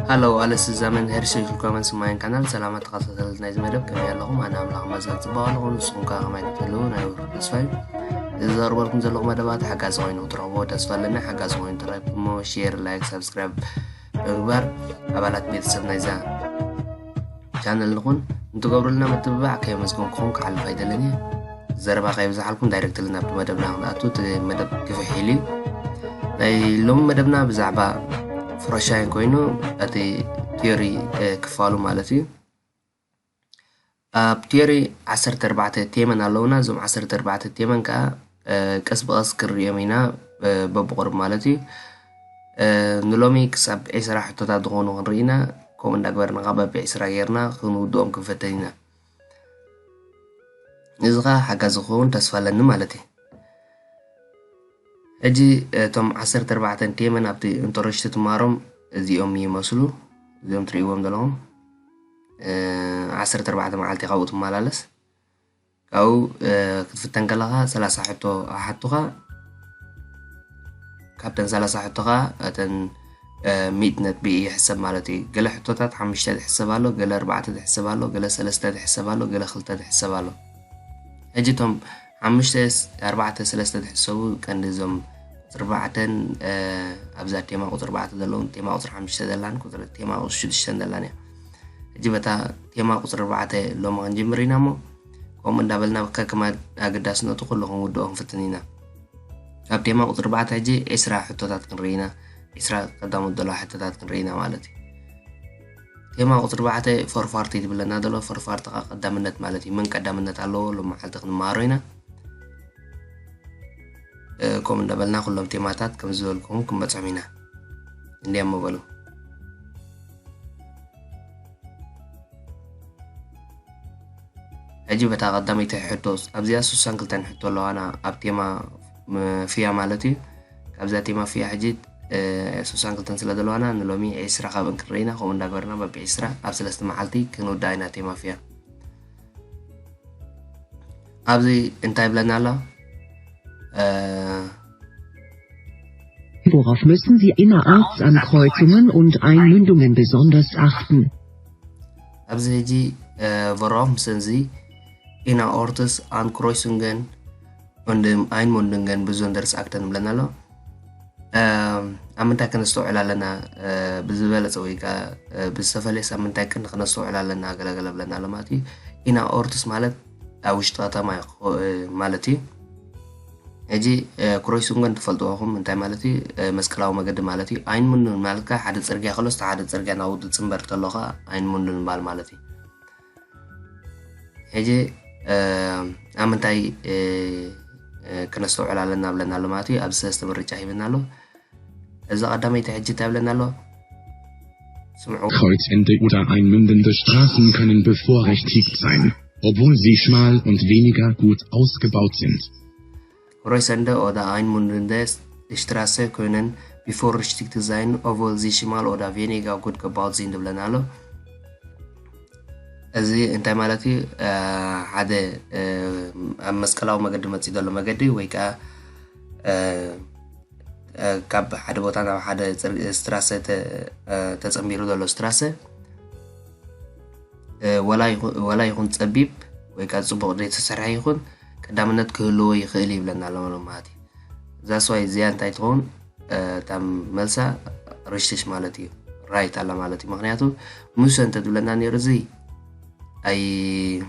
Hallo, alles zusammen, herzlich willkommen zu meinem Kanal. ሰላማት ተኸታተልቲ ናይዚ መደብ፣ ከመይ ኣለኹም? ኣነ ኣምላኽ ይመስገን ጽቡቕ ኣለኹ። ንስኹም ከ ከመይ ትህልዉ? ናይ ብሩኽ ተስፋ እዩ። እዚ ዘቕርበልኩም ዘለኹ መደባት ሓጋዚ ኮይኑ ክትረኽብዎ ተስፋ ኣለና። ሓጋዚ ኮይኑ ተረኺብኩሞ፣ ሼር፣ ላይክ፣ ሳብስክራይብ ብምግባር ኣባላት ቤተሰብ ናይዛ ቻነል ንኹን። ንትገብሩልና ምትብባዕ ከየመስገንኩኹም ክሓልፍ ኣይደልን እየ። ዘረባ ከየብዝሓልኩም፣ ዳይሬክትሊ ናብቲ መደብና ክንኣቱ። እቲ መደብ ግፍሕ ኢሉ እዩ። ናይ ሎሚ መደብና ብዛዕባ ፍረሻይን ኮይኑ፣ እቲ ቲዮሪ፣ እ፣ ክፋሉ ማለት እዩ። ኣብ ቲዮሪ ዓሰርተ ኣርባዕተ ቴመን ኣለውና። እዞም ዓሰርተ ኣርባዕተ ቴመን ከኣ፣ እ፣ ቀስ ብቐስ ክንርእዮም ኢና፣ እ፣ በብቑሩብ ማለት እዩ። እ፣ ንሎሚ ክሳብ ዒስራ ሕቶታት ዝኾኑ ክንርኢ ኢና። ከምኡ እንዳግበርና ከኣ በቢ ዒስራ ጌርና ክንውድኦም ክንፈትን ኢና። እዚ ኸኣ ሓጋዚ ክኸውን ተስፋ ኣለኒ ማለት እዩ። ሕጂ እቶም ዓሰርተ ኣርባዕተ ቴመን ኣብቲ እንጦሮሽ ትማሮም እዚኦም ይመስሉ። እዚኦም ትርእይዎም ዘለኹም፣ እ፣ ዓሰርተ ኣርባዕተ መዓልቲ ካብኡ ትመላለስ። ካብኡ፣ እ፣ ክትፍተን ከለኻ ሰላሳ ሕቶ ኣሓቱኻ። ካብተን ሰላሳ ሕቶ ኸኣ እተን፣ እ፣ ሚእቲ ነጥቢ ይሕሰብ ማለት እዩ። ገለ ሕቶታት ሓሙሽተ ዝሕሰብ ኣሎ፣ ገለ ኣርባዕተ ዝሕሰብ ኣሎ፣ ገለ ሰለስተ ዝሕሰብ ኣሎ፣ ገለ ክልተ ዝሕሰብ ኣሎ። ሕጂ እቶም ሓሙሽተ፣ ኣርባዕተ፣ ሰለስተ ዝሕሰቡ ቀንዲ እዞም ቁጽሪ ኣርባዕተን፣ እ፣ ኣብዛ ቴማ ቁጽሪ ኣርባዕተ ዘለውን ቴማ ቁጽሪ ሓሙሽተ ዘላን ቁጽሪ ቴማ ቁጽሪ ሽዱሽተን ዘላን እያ። ሕጂ በታ ቴማ ቁጽሪ ኣርባዕተ ሎሚ ክንጅምር ኢና እሞ፣ ከምኡ እንዳበልና ከከም ኣገዳስነቱ ኩሉ ክንውድኦ ክንፍትን ኢና። ኣብ ቴማ ቁጽሪ ኣርባዕተ ሕጂ ዒስራ ሕቶታት ክንርኢ ኢና። ዒስራ ቀዳሞት ዘለዋ ሕቶታት ክንርኢ ኢና ማለት እዩ። ቴማ ቁጽሪ ኣርባዕተ ፎርፋርቲ ትብለና ዘሎ፣ ፎርፋርቲ ኸኣ ቀዳምነት ማለት እዩ። መን ቀዳምነት ኣለዎ ሎም መዓልቲ ክንመሃሮ ኢና። እ፣ ከምኡ እንዳበልና ኩሎም ቴማታት ከም ዝበልኩም ክንበጽሖም ኢና። እንዲያሞ በሉ። ሕጂ በታ ቀዳመይቲ ሕቶ፣ ኣብዚኣ ስሳን ክልተን ሕቶ ኣለዋና፣ ኣብ ቴማ፣ ም፣ ፍያ ማለት እዩ። ካብዛ ቴማ ፍያ ሕጂ፣ እ፣ ስሳን ክልተን ስለ ዘለዋና ንሎሚ ዒስራ ካብን ክንርኢ ኢና። ከምኡ እንዳገበርና በቢ ዒስራ ኣብ ሰለስተ መዓልቲ ክንውዳ ኢና ቴማ ፍያ። ኣብዚ እንታይ ይብለና ኣሎ? እ፣ Worauf müssen Sie innerorts an Kreuzungen und Einmündungen besonders achten? ኣብዚ ሕጂ፣ እ፣ worauf müssen Sie innerorts an Kreuzungen und Einmündungen besonders achten ይብለና ኣሎ። እ፣ ኣብ ምንታይ ከነስተውዕል ኣለና፣ እ፣ ብዝበለጸ ወይ ከኣ፣ እ፣ ብዝተፈለየስ ኣብ ምንታይ ቅን ከነስተውዕል ኣለና ገለገለ ብለና ኣሎ ማለት እዩ። ኢነርኦርትስ ማለት ኣብ ውሽጢ ከተማ እዩ ክኾ-፣ እ፣ ማለት እዩ። ሕጂ፣ እ፣ ክሮይሱንገን ትፈልጥዎ ኢኹም እንታይ ማለት እዩ? እ፣ መስቀላዊ መገዲ ማለት እዩ። ኣይንሙንዱን ማለት ከኣ ሓደ ጽርግያ ከሎ፣ እቲ ሓደ ጽርግያ ናብኡ ዝጽንበር ተሎ ከኣ ኣይንሙንዱን ምባል ማለት እዩ። ሕጂ፣ እ፣ ኣብ ምንታይ፣ እ፣ እ፣ ክነስተውዕል ኣለና ብለና ኣሎ ማለት እዩ። ኣብዚ ሰለስተ ምርጫ ሂብና ኣሎ። እዛ ቀዳመይቲ ሕጂ እንታይ ብለና ኣሎ? ስምዑ። Kreuzende oder einmündende Straßen können bevorrechtigt sein, obwohl sie schmal und weniger gut ausgebaut sind. ክሮይሰንደ ኦዳ ኣይንሙንድንደ ሽትራሰ ኮይነን ቢፎር ርሽቲክት ዛይን ኦቮል ዚ ሽማል ኦዳ ቬኔጋ ጉድ ገባውት ዚን ድብለና ኣሎ። እዚ እንታይ ማለት እዩ? እ፣ ሓደ፣ እ፣ ኣብ መስቀላዊ መገዲ መፂእ ዘሎ መገዲ ወይ ከዓ፣ እ፣ እ፣ ካብ ሓደ ቦታ ናብ ሓደ ፅር-፣ ስትራሰ ተ-፣ እ፣ ተፀንቢሩ ዘሎ ስትራሰ፣ እ፣ ወላ ይኹ-፣ ወላ ይኹን ፀቢብ ወይ ከዓ ፅቡቕ ዘይተሰርሐ ይኹን ቀዳምነት ክህልዎ ይኽእል ይብለና ኣሎ ማለት እዩ። እዛ ስዋይ እዚኣ እንታይ ትኸውን? እ፣ እታ መልሳ ርሽትሽ ማለት እዩ። ራይት ኣላ ማለት እዩ። ምኽንያቱ ሙሰ እንተትብለና ነይሩ እዚ ኣይ-፣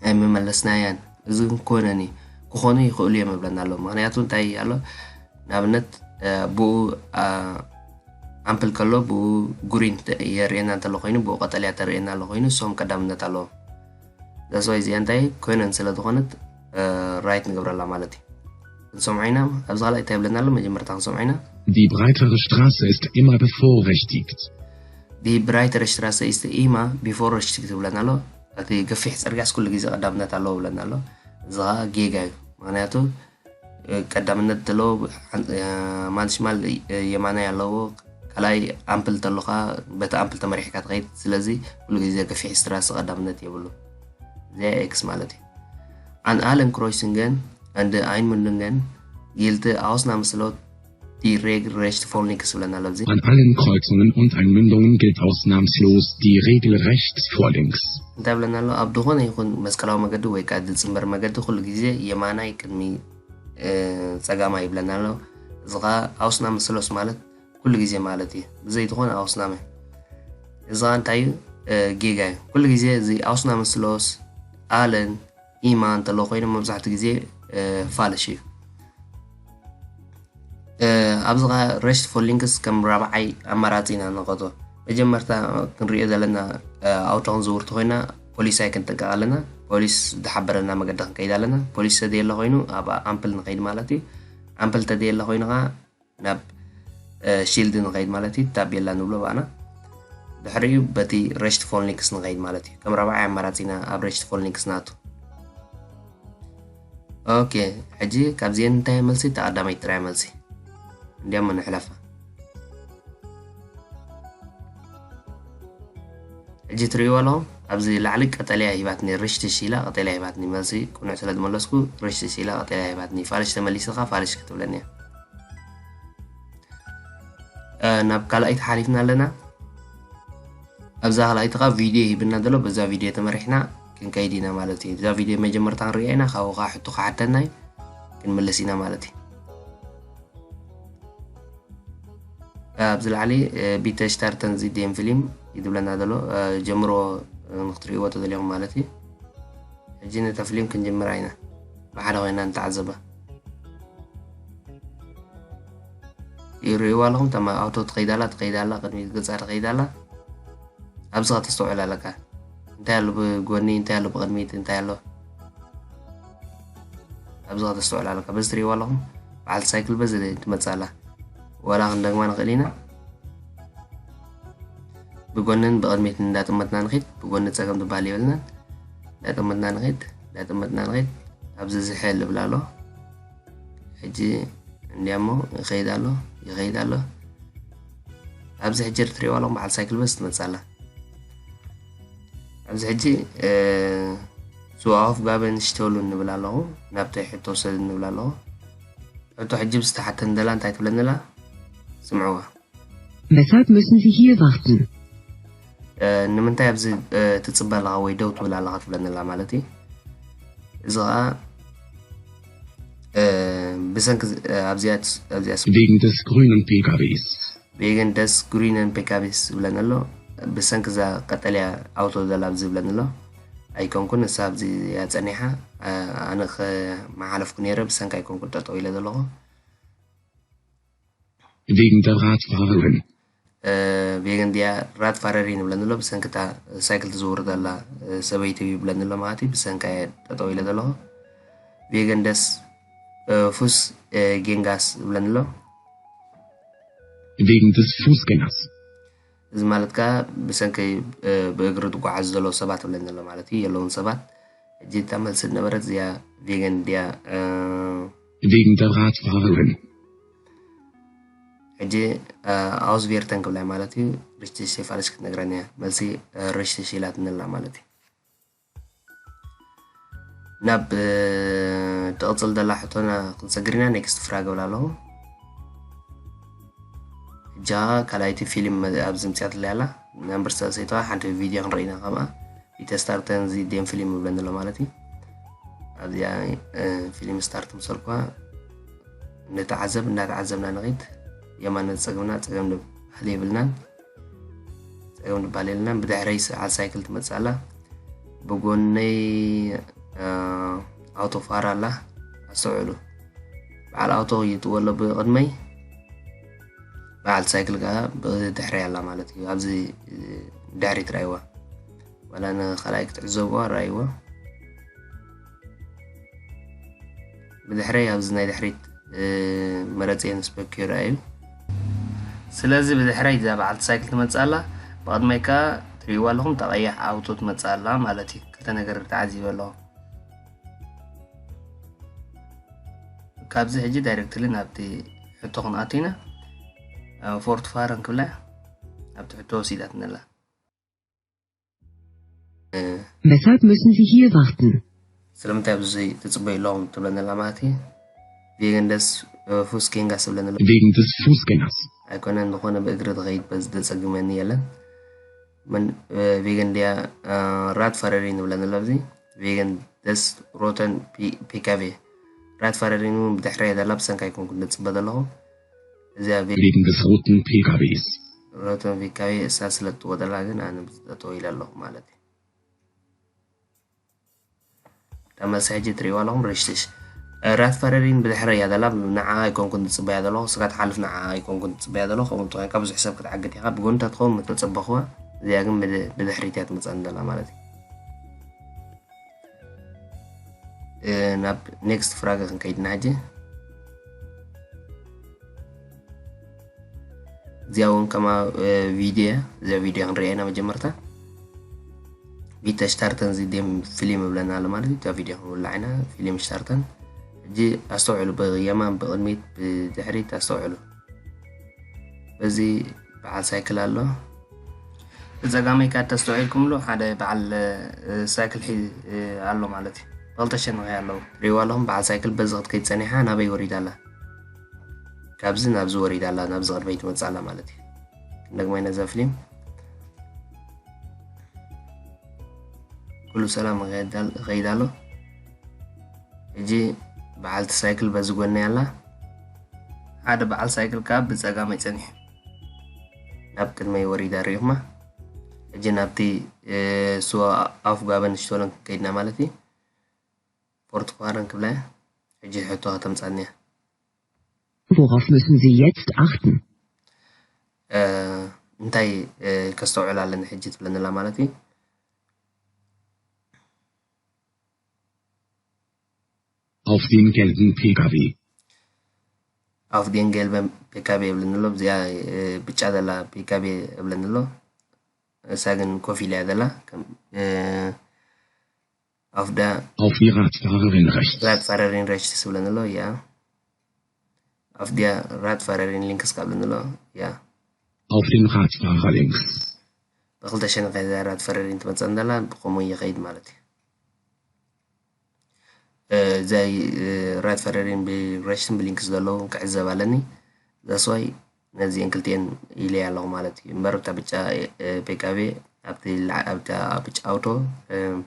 ኣይምመለስናያን። እዚ ግን ክኾነን እዩ። ክኾኑ ይኽእሉ እዮም ይብለና ኣሎ። ምኽንያቱ እንታይ ኣሎ? ንኣብነት፣ እ፣ ብኡ፣ እ፣ ኣምፕል ከሎ ብኡ ግሪን ተ-፣ የርእየና እንተሎ ኮይኑ፣ ብኡ ቀጠልያ ተርእየና ኣሎ ኮይኑ፣ እሶም ቀዳምነት ኣለዎም። ዛስዋይ እዚኣ እንታይ ኮይነን ስለ ዝኾነት፣ እ፣ ራይት ንገብረላ ማለት እዩ። ክንሰምዖ ኢና። ኣብዚ ካልኣይ እንታይ ይብለና ኣሎ? መጀመርታ ክንሰምዖ ኢና። Die breitere Straße ist immer bevorrechtigt. ዲ ብራይተር ሽትራሰ ኢስተ ኢማ ቢፎር ረሽቲክ ትብለና ኣሎ። እቲ ገፊሕ ጽርግያስ ኩሉ ግዜ ቀዳምነት ኣለዎ ብለና ኣሎ። እዚ ኸኣ ጌጋ እዩ። ምኽንያቱ፣ እ፣ ቀዳምነት ዘለዎ ሓን-፣ እ፣ ማን ሽማል፣ እ፣ የማናይ ኣለዎ። ካልኣይ ኣምፕል ተሎኻ በቲ ኣምፕል ተመሪሕካ ትኸይድ። ስለዚ ኩሉ ግዜ ገፊሕ ሽትራሰ ቀዳምነት የብሉ። እዚኣ ኤክስ ማለት እዩ። ኣን ኣለን ክሮይስንገን ኣንድ ኣይንሙንድንገን ጊልት ኣውስናምስሎት Die Regel rechts vor links ዝብለና ኣሎ ኣብዚ። An allen Kreuzungen und Einmündungen gilt ausnahmslos die Regel rechts vor links. እንታይ ይብለና ኣሎ? ኣብ ዝኾነ ይኹን መስቀላዊ መገዲ ወይ ከዓ ዝፅንበር መገዲ ኩሉ ግዜ የማናይ ቅድሚ እ፣ ፀጋማይ ይብለና ኣሎ። እዚ ከዓ ኣውስናመ ስሎስ ማለት ኩሉ ግዜ ማለት እዩ። ብዘይ ዝኾነ ኣውስናመ። እዚ ከዓ እንታይ እዩ? እ፣ ጌጋ እዩ። ኩሉ ግዜ እዚ ኣውስናመ ስሎስ፣ ኣለን፣ ኢማ እንተሎ ኮይኑ መብዛሕትኡ ግዜ እ፣ ፋልሽ እዩ። እ፣ ኣብዚ ኸዓ rechts vor links ከም ራብዓይ ኣማራፂ ኢና ንቆፅሮ። መጀመርታ ክንሪኦ ዘለና እ፣ ኣውቶ ክንዝውር ተኾይና ፖሊስ ኣይክንጥንቀቕ ኣለና። ፖሊስ ዝሓበረና መገዲ ክንከይድ ኣለና። ፖሊስ ተደየለ ኮይኑ ኣብ ኣምፕል ንኸይድ ማለት እዩ። ኣምፕል ተደየለ ኮይኑ ኸዓ ናብ እ፣ ሺልድ ንኸይድ ማለት እዩ። ታቤላ ንብሎ ባዕና። ድሕሪኡ በቲ rechts vor links ንኸይድ ማለት እዩ። ከም ራብዓይ ኣማራፂ ኢና ኣብ rechts vor links ናቱ። ኦኬ፣ ሕጂ ካብዚአን እንታይ መልሲ? እታ ቀዳመይቲ ጥራይ መልሲ። እንዲያም ንሕለፋ። ሕጂ ትርእይዎ ኣለኹም፣ ኣብዚ ላዕሊ ቀጠልያ ሂባትኒ፣ ርሽትሽ ኢላ ቀጠልያ ሂባትኒ። መልሲ ቅኑዕ ስለ ዝመለስኩ ርሽትሽ ኢላ ቀጠልያ ሂባትኒ። ፋልሽ ተመሊስኻ ፋልሽ ክትብለኒ እያ። እ፣ ናብ ካልኣይቲ ሓሊፍና ኣለና። ኣብዛ ካልኣይቲ ኸዓ ቪድዮ ሂብና ዘሎ፣ በዛ ቪድዮ ተመሪሕና ክንከይድ ኢና ማለት እዩ። እዛ ቪድዮ መጀመርታ ክንሪኣ ኢና፣ ካብኡ ኸዓ ሕቶ ክሓተና እዩ፣ ክንምልስ ኢና ማለት እዩ። ኣብዚ ላዕሊ እ፣ ቢተ ሽታርተን ዚ ዴም ፊልም እዩ ዝብለና ዘሎ። እ፣ ጀምሮ እ፣ ንክትርእይዎ ተደሊኹም ማለት እዩ። ሕጂ ነታ ፊልም ክንጅምራ ኢና። ብሓደ ኮይና ንተዓዘባ። ይርእይዋ ኣለኹም፣ ተማ ኣውቶ ትኸይዳላ፣ ትኸይዳላ፣ ቅድሚት ገጻ ትኸይዳላ። ኣብዚ ኸ ተስተውዕል ኣለካ። እንታይ ኣሎ ብጎኒ፣ እንታይ ኣሎ ብቕድሚት፣ እንታይ ኣሎ? ኣብዚ ኸ ተስተውዕል ኣለካ። በዚ ትርእይዋ ኣለኹም፣ በዓል ሳይክል በዚ ትመጽእ ኣላ። ዋላ ክንደግማ ንኽእል ኢና። ብጎንን ብቕድሚትን እንዳጠመትና ንኺድ፣ ብጎኒ ጸገም ዝበሃል የብልናን። እንዳጠመትና ንኺድ፣ እንዳጠመትና ንኺድ። ኣብዚ ዝሕል ይብል ኣሎ። ሕጂ እንዲያሞ ይኸይድ ኣሎ፣ ይኸይድ ኣሎ። ኣብዚ ሕጂ ትርእይዋ ኣለኹም፣ በዓል ሳይክል በስ ትመጽእ ኣላ። ኣብዚ ሕጂ፣ እ፣ ሱ ኣውፍጋበን ሽተሉን ንብል ኣለኹ፣ ናብቲ ሕቶ ውሰድ ንብል ኣለኹ። ሕቶ ሕጂ ብዝተሓተን ደላ እንታይ ትብለኒ ኣላ? ስምዕዋ። Weshalb müssen Sie hier warten? እ፣ ንምንታይ ኣብዚ እ፣ ትጽበ ኣለኻ ወይ ደው ትብል ኣለኻ ትብለኒ ኣላ ማለት እዩ። እዚ ኸዓ እ፣ ብሰንኪ እ፣ ኣብዚኣ ኣብዚኣ Wegen des grünen P K Ws. Wegen des grünen P K Ws ዝብለኒ ኣሎ። ብሰንኪ እዛ ቀጠልያ ኣውቶ ዘላ ኣብዚ ዝብለኒ ኣሎ። ኣይኮንኩን፣ ንሳ ኣብዚ እያ ጸኒሓ። እ፣ ኣነ ከመሓለፍኩ ነይረ፣ ብሰንኪ ኣይኮንኩን ጠጠው ኢለ ዘለኹ። Wegen der Radfahrerin. እ፣ Wegen der Radfahrerin ይብለኒ ኣሎ። ብሰንኪ እታ ሳይክል ትዝውር ዘላ እ፣ ሰበይቲ ይብለኒ ኣሎ ማለት እዩ። ብሰንካ እየ ጠጠው ኢለ ዘለኹ። Wegen des እ፣ Fußgängers ይብለኒ ኣሎ። Wegen des Fußgängers. እዚ ማለት ከዓ ብሰንኪ እ፣ ብእግሪ ዝጓዓዙ ዘለዉ ሰባት ይብለኒ ኣሎ ማለት እዩ። የለውን ሰባት። ሕጂ እታ መልሲ ዝነበረት እዚኣ wegen der እ፣ Wegen der Radfahrerin. ሕጂ እ፣ auswerten ክብላ ማለት እዩ። ርሽትሽ ፋልሽ ክትነግረኒ እያ። መልሲ እ፣ ርሽትሽ ኢላትኒ ኣላ ማለት እዩ። ናብ እ፣ ትቕጽል ዘላ ሕቶና ክንሰግር ኢና። Next Frage እብል ኣለኹ። ሕጂ ኸዓ ካልኣይቲ ፊልም ኣብዚ ምጽኣትለይ ኣላ። ናምበር ሳልሰይተዋ ሓንቲ ቪድዮ ክንርኢ ኢና ከምኣ። Bitte starten Sie den Film ይብለኒ ኣሎ ማለት እዩ። ኣብዚኣ እ፣ ፊልም ስታርት ምስ በልኩዋ ንተዓዘብ፣ እናተዓዘብና ንኺድ። የማን ጸገምና ጸገም ዝበሃል የብልናን። ጸገም ዝበሃል የብልናን። ብድሕረይ በዓል ሳይክል ትመጽእ ኣላ። ብጎነይ እ፣ ኣውቶ ፋራ ኣላ። ኣስተውዕሉ። በዓል ኣውቶ ይጥው ኣሎ ብቕድመይ። በዓል ሳይክል ከኣ ብድሕረይ ኣላ ማለት እዩ። ኣብዚ እ፣ ድሕሪት ርኣይዋ። ዋላ ንኻልኣይ ክትዕዘብዋ ርኣይዋ። ብድሕረይ ኣብዚ ናይ ድሕሪት እ፣ መረጽ ኢንስፔክተር እዩ። ስለዚ ብድሕረይ እዛ በዓልቲ ሳይክል ትመጽእ ኣላ። ብቕድመይ ከኣ ትርእይዋ ኣለኹም፣ እታ ቀያሕ ኣውቶ ትመጽእ ኣላ ማለት እዩ። ክልተ ነገር ተዓዚበ ኣለኹ። ካብዚ ሕጂ ዳይሬክትሊ ናብቲ ሕቶ ክንኣቱ ኢና። እ፣ ፎርትፋረን ክብላ ኣብቲ ሕቶ ወሲዳትኒ ኣላ። Weshalb müssen Sie hier warten? ስለምንታይ ኣብዚ ትጽበዩ ኣለኹም ትብለኒ ኣላ ማለት እዩ። Wegen des Fußgängers ዝብለኒ ኣሎ። Wegen des Fußgängers. ኣይኮነን፣ ዝኾነ ብእግሪ ዝኸይድ በዚ ዘጸግመኒ የለን። ምን ቬገን ድያ ራትፋረሪን ዝብለኒ ኣሎ። ኣብዚ wegen des roten P- ፒካቤ። ራትፋረሪን እውን ብድሕሪ እያ ዘላ፣ ብሰንካ ኣይኮንኩን ዝጽበ ዘለኹ። እዚኣ ቬ- Wegen des roten P K Ws. ሮተን ፒካቤ እሳ ስለ ትወጠላ ግን ኣነ ብዝጠጠው ኢለ ኣለኹ ማለት እዩ። እታ መልሲ ሕጂ ትርእይዋ ኣለኹም። ርሽትሽ ራትፋረሪን ብድሕረ እያ ዘላ፣ ንዓ ኣይኮንኩን ዝጽበያ ዘለኹ፣ ስጋ ትሓልፍ ንዓ ኣይኮንኩን ዝጽበያ ዘለኹ። ከምኡ እንተኾይንካ ብዙሕ ሰብ ክትዓግት ኢኻ። ብጎኒ ተትኸውን ምተጸበኽዋ፣ እዚኣ ግን ብድ- ብድሕሪት እያ ትመጸኒ ዘላ ማለት እዩ። እ፣ ናብ ኔክስት ፍራገ ክንከይድና ሕጂ። እዚኣ እውን ከማ ቪድዮ እያ። እዚኣ ቪድዮ ክንሪኣ ኢና መጀመርታ። ቪተ ሽታርተን እዚ ደም ፊልም ይብለና ኣሎ ማለት እዩ። እዛ ቪድዮ ክንውላዕ ኢና። ፊልም ሽታርተን። ሕጂ ኣስተውዕሉ፣ ብየማን ብቕድሚት ብድሕሪት ኣስተውዕሉ። በዚ በዓል ሳይክል ኣሎ። ብጸጋመይ ካብ ተስተውዒልኩምሉ ሓደ በዓል ሳይክል ኣሎ ማለት እዩ። ብክልተ ሸነኸ ኣለዉ። ትሪእዋ ኣለኹም፣ በዓል ሳይክል በዚ ክትከይድ ጸኒሓ ናበይ ወሪዳ ኣላ? ካብዚ ናብዚ ወሪዳ ኣላ፣ ናብዚ ቅድመይ ትመጽእ ኣላ ማለት እዩ። ክንደግማ ኢና እዛ ፊልም። ኩሉ ሰላም ይኸይድ ኣሎ። ሕጂ በዓልቲ ሳይክል በዚ ጎነይ ኣላ። ሓደ በዓል ሳይክል ከዓ ብጸጋመይ ጸኒሑ ናብ ቅድመይ ወሪዳ ርኢኹማ። ሕጂ ናብቲ ስዋ ኣፍ ጋበን ሽቶለን ክንከይድና ማለት እዩ። ፎርት ኳረን ክብላ እያ። ሕጂ ሕቶ ከተምጻኒ እያ። Worauf müssen Sie jetzt achten? እንታይ ከስተውዕል ኣለኒ ሕጂ ትብለኒ ኣላ ማለት እዩ። Auf den gelben P K W. Auf den gelben P K W የብለኒ ኣሎ። እዚኣ ብጫ ዘላ ፒካቤ የብለኒ ኣሎ። እሳ ግን ኮፍ ኢላ እያ ዘላ። Auf der Auf die Radfahrerin rechts. Radfahrerin rechts ትብለኒ ኣሎ። Ja. Auf der Radfahrerin links ክብለኒ ኣሎ። Ja. Auf den Radfahrer links. ብክልተ ሸነኸ እዛ ራትፋረሪን ትመፀኒ ዘላ፣ ብከምኡ ይኸይድ ማለት እዩ። እዛ ራትፋረሪን ብረሽትን ብሊንክስ ዘለዉ ክዕዘብ ኣለኒ። That's why ነዚአን ክልቲአን ኢለያ ኣለኹ ማለት እዩ። እምበር እታ ብጫ ፒካቤ ኣብቲ ኣብታ ብጫ ኣውቶ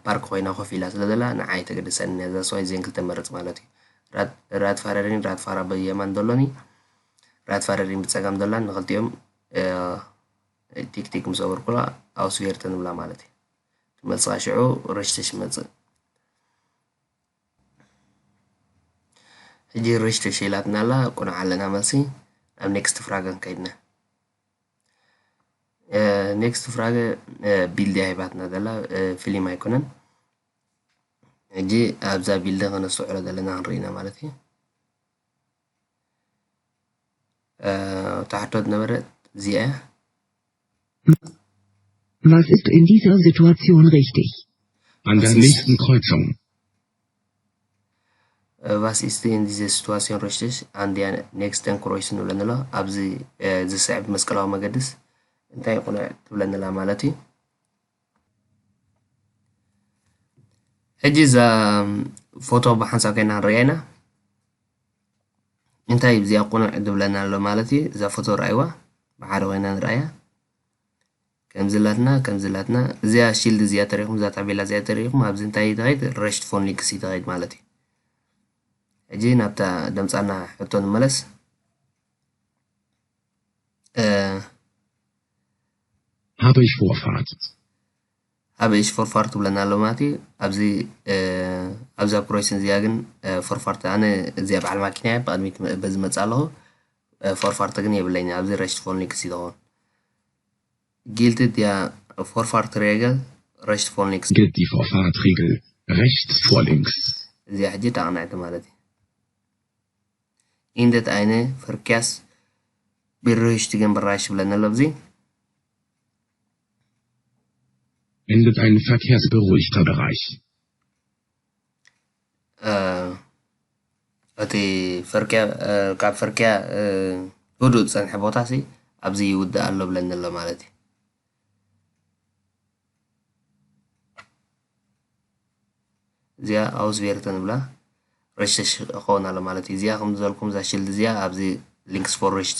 ፓርክ ኮይና ኮፍ ኢላ ስለ ዘላ ንዓይ ተገድሰኒ። That's why እዚአን ክልተ መርፅ ማለት እዩ። ራትፋረሪን ራትፋራ ብየማን ዘሎኒ፣ ራትፋረሪን ብፀጋም ዘላን ንክልቲኦም ቲክቲክ ምስ ኣበርኩላ ኣውስቬርተ ንብላ ማለት እዩ። ትመልስኻ ሽዑ ርሽትሽ መፅእ። ሕጂ ርሽትሽ ኢላትና ኣላ፣ ቁኑዕ ኣለና መልሲ። ናብ ኔክስት ፍራገ ንከይድና። ኔክስት ፍራገ ቢልድ እያ ሂባትና ዘላ፣ ፊልም ኣይኮነን። ሕጂ ኣብዛ ቢልድ ከነስተውዕሎ ዘለና ክንርኢ ኢና ማለት እዩ። እታ ሕቶ ዝነበረት እዚኣ እያ። Was ist in dieser Situation richtig? An der nächsten Kreuzung. Was ist in dieser Situation richtig? An der nächsten Kreuzung ንብለኒ ኣሎ። ኣብዚ ዝስዕብ መስቀላዊ መገድስ እንታይ ይኹን ትብለኒ ኣላ ማለት እዩ። ሕጂ እዛ ፎቶ ብሓንሳብ ኮይና ንሪኣ ኢና። እንታይ እዚኣ ቁኑዕ ዝብለና ኣሎ ማለት እዩ። እዛ ፎቶ ረኣይዋ፣ ብሓደ ኮይና ንረኣያ። ከምዚ ኣላትና፣ ከምዚ ኣላትና። እዚኣ ሺልድ እዚኣ ተሪእኹም፣ እዛ ታቤላ እዚኣ ተሪእኹም፣ ኣብዚ እንታይ እዩ ተኸይድ? ረሽት ፎን ሊንክስ እዩ ተኸይድ ማለት እዩ። ሕጂ ናብታ ደምፃና ሕቶ ንመለስ። Habe ich Vorfahrt? Habe ich Vorfahrt ትብለና ኣሎ ማለት እዩ። ኣብዚ ኣብዛ ክሮይስን እዚኣ ግን ፎርፋርት፣ ኣነ እዚኣ በዓል ማኪና እየ፣ ብቕድሚት በዚ መፅእ ኣለኹ። ፎርፋርት ግን የብለይን። ኣብዚ ረሽት ፎን ሊንክስ ይኸውን። Gilt die Vorfahrtregel rechts vor links? Gilt die Vorfahrtregel rechts vor links? እዚኣ ሕጂ ተቕንዕቲ ማለት እዩ። Endet ein Verkehrsberuhigter Bereich ይብለና ኣሎ ኣብዚ። Endet ein verkehrsberuhigter Bereich. እቲ ፍርክያ፣ ካብ ፍርክያ ህዱእ ዝፀንሐ ቦታ ሲ ኣብዚ ይውዳእ ኣሎ ብለኒ ኣሎ ማለት እዩ። እዚኣ ኣውስቬርተ ንብላ። ረሽተሽ ክኸውን ኣሎ ማለት እዩ። እዚኣ ከም ዝበልኩም እዛ ሽልድ እዚኣ ኣብዚ ሊንክስ ፎር ረሽቲ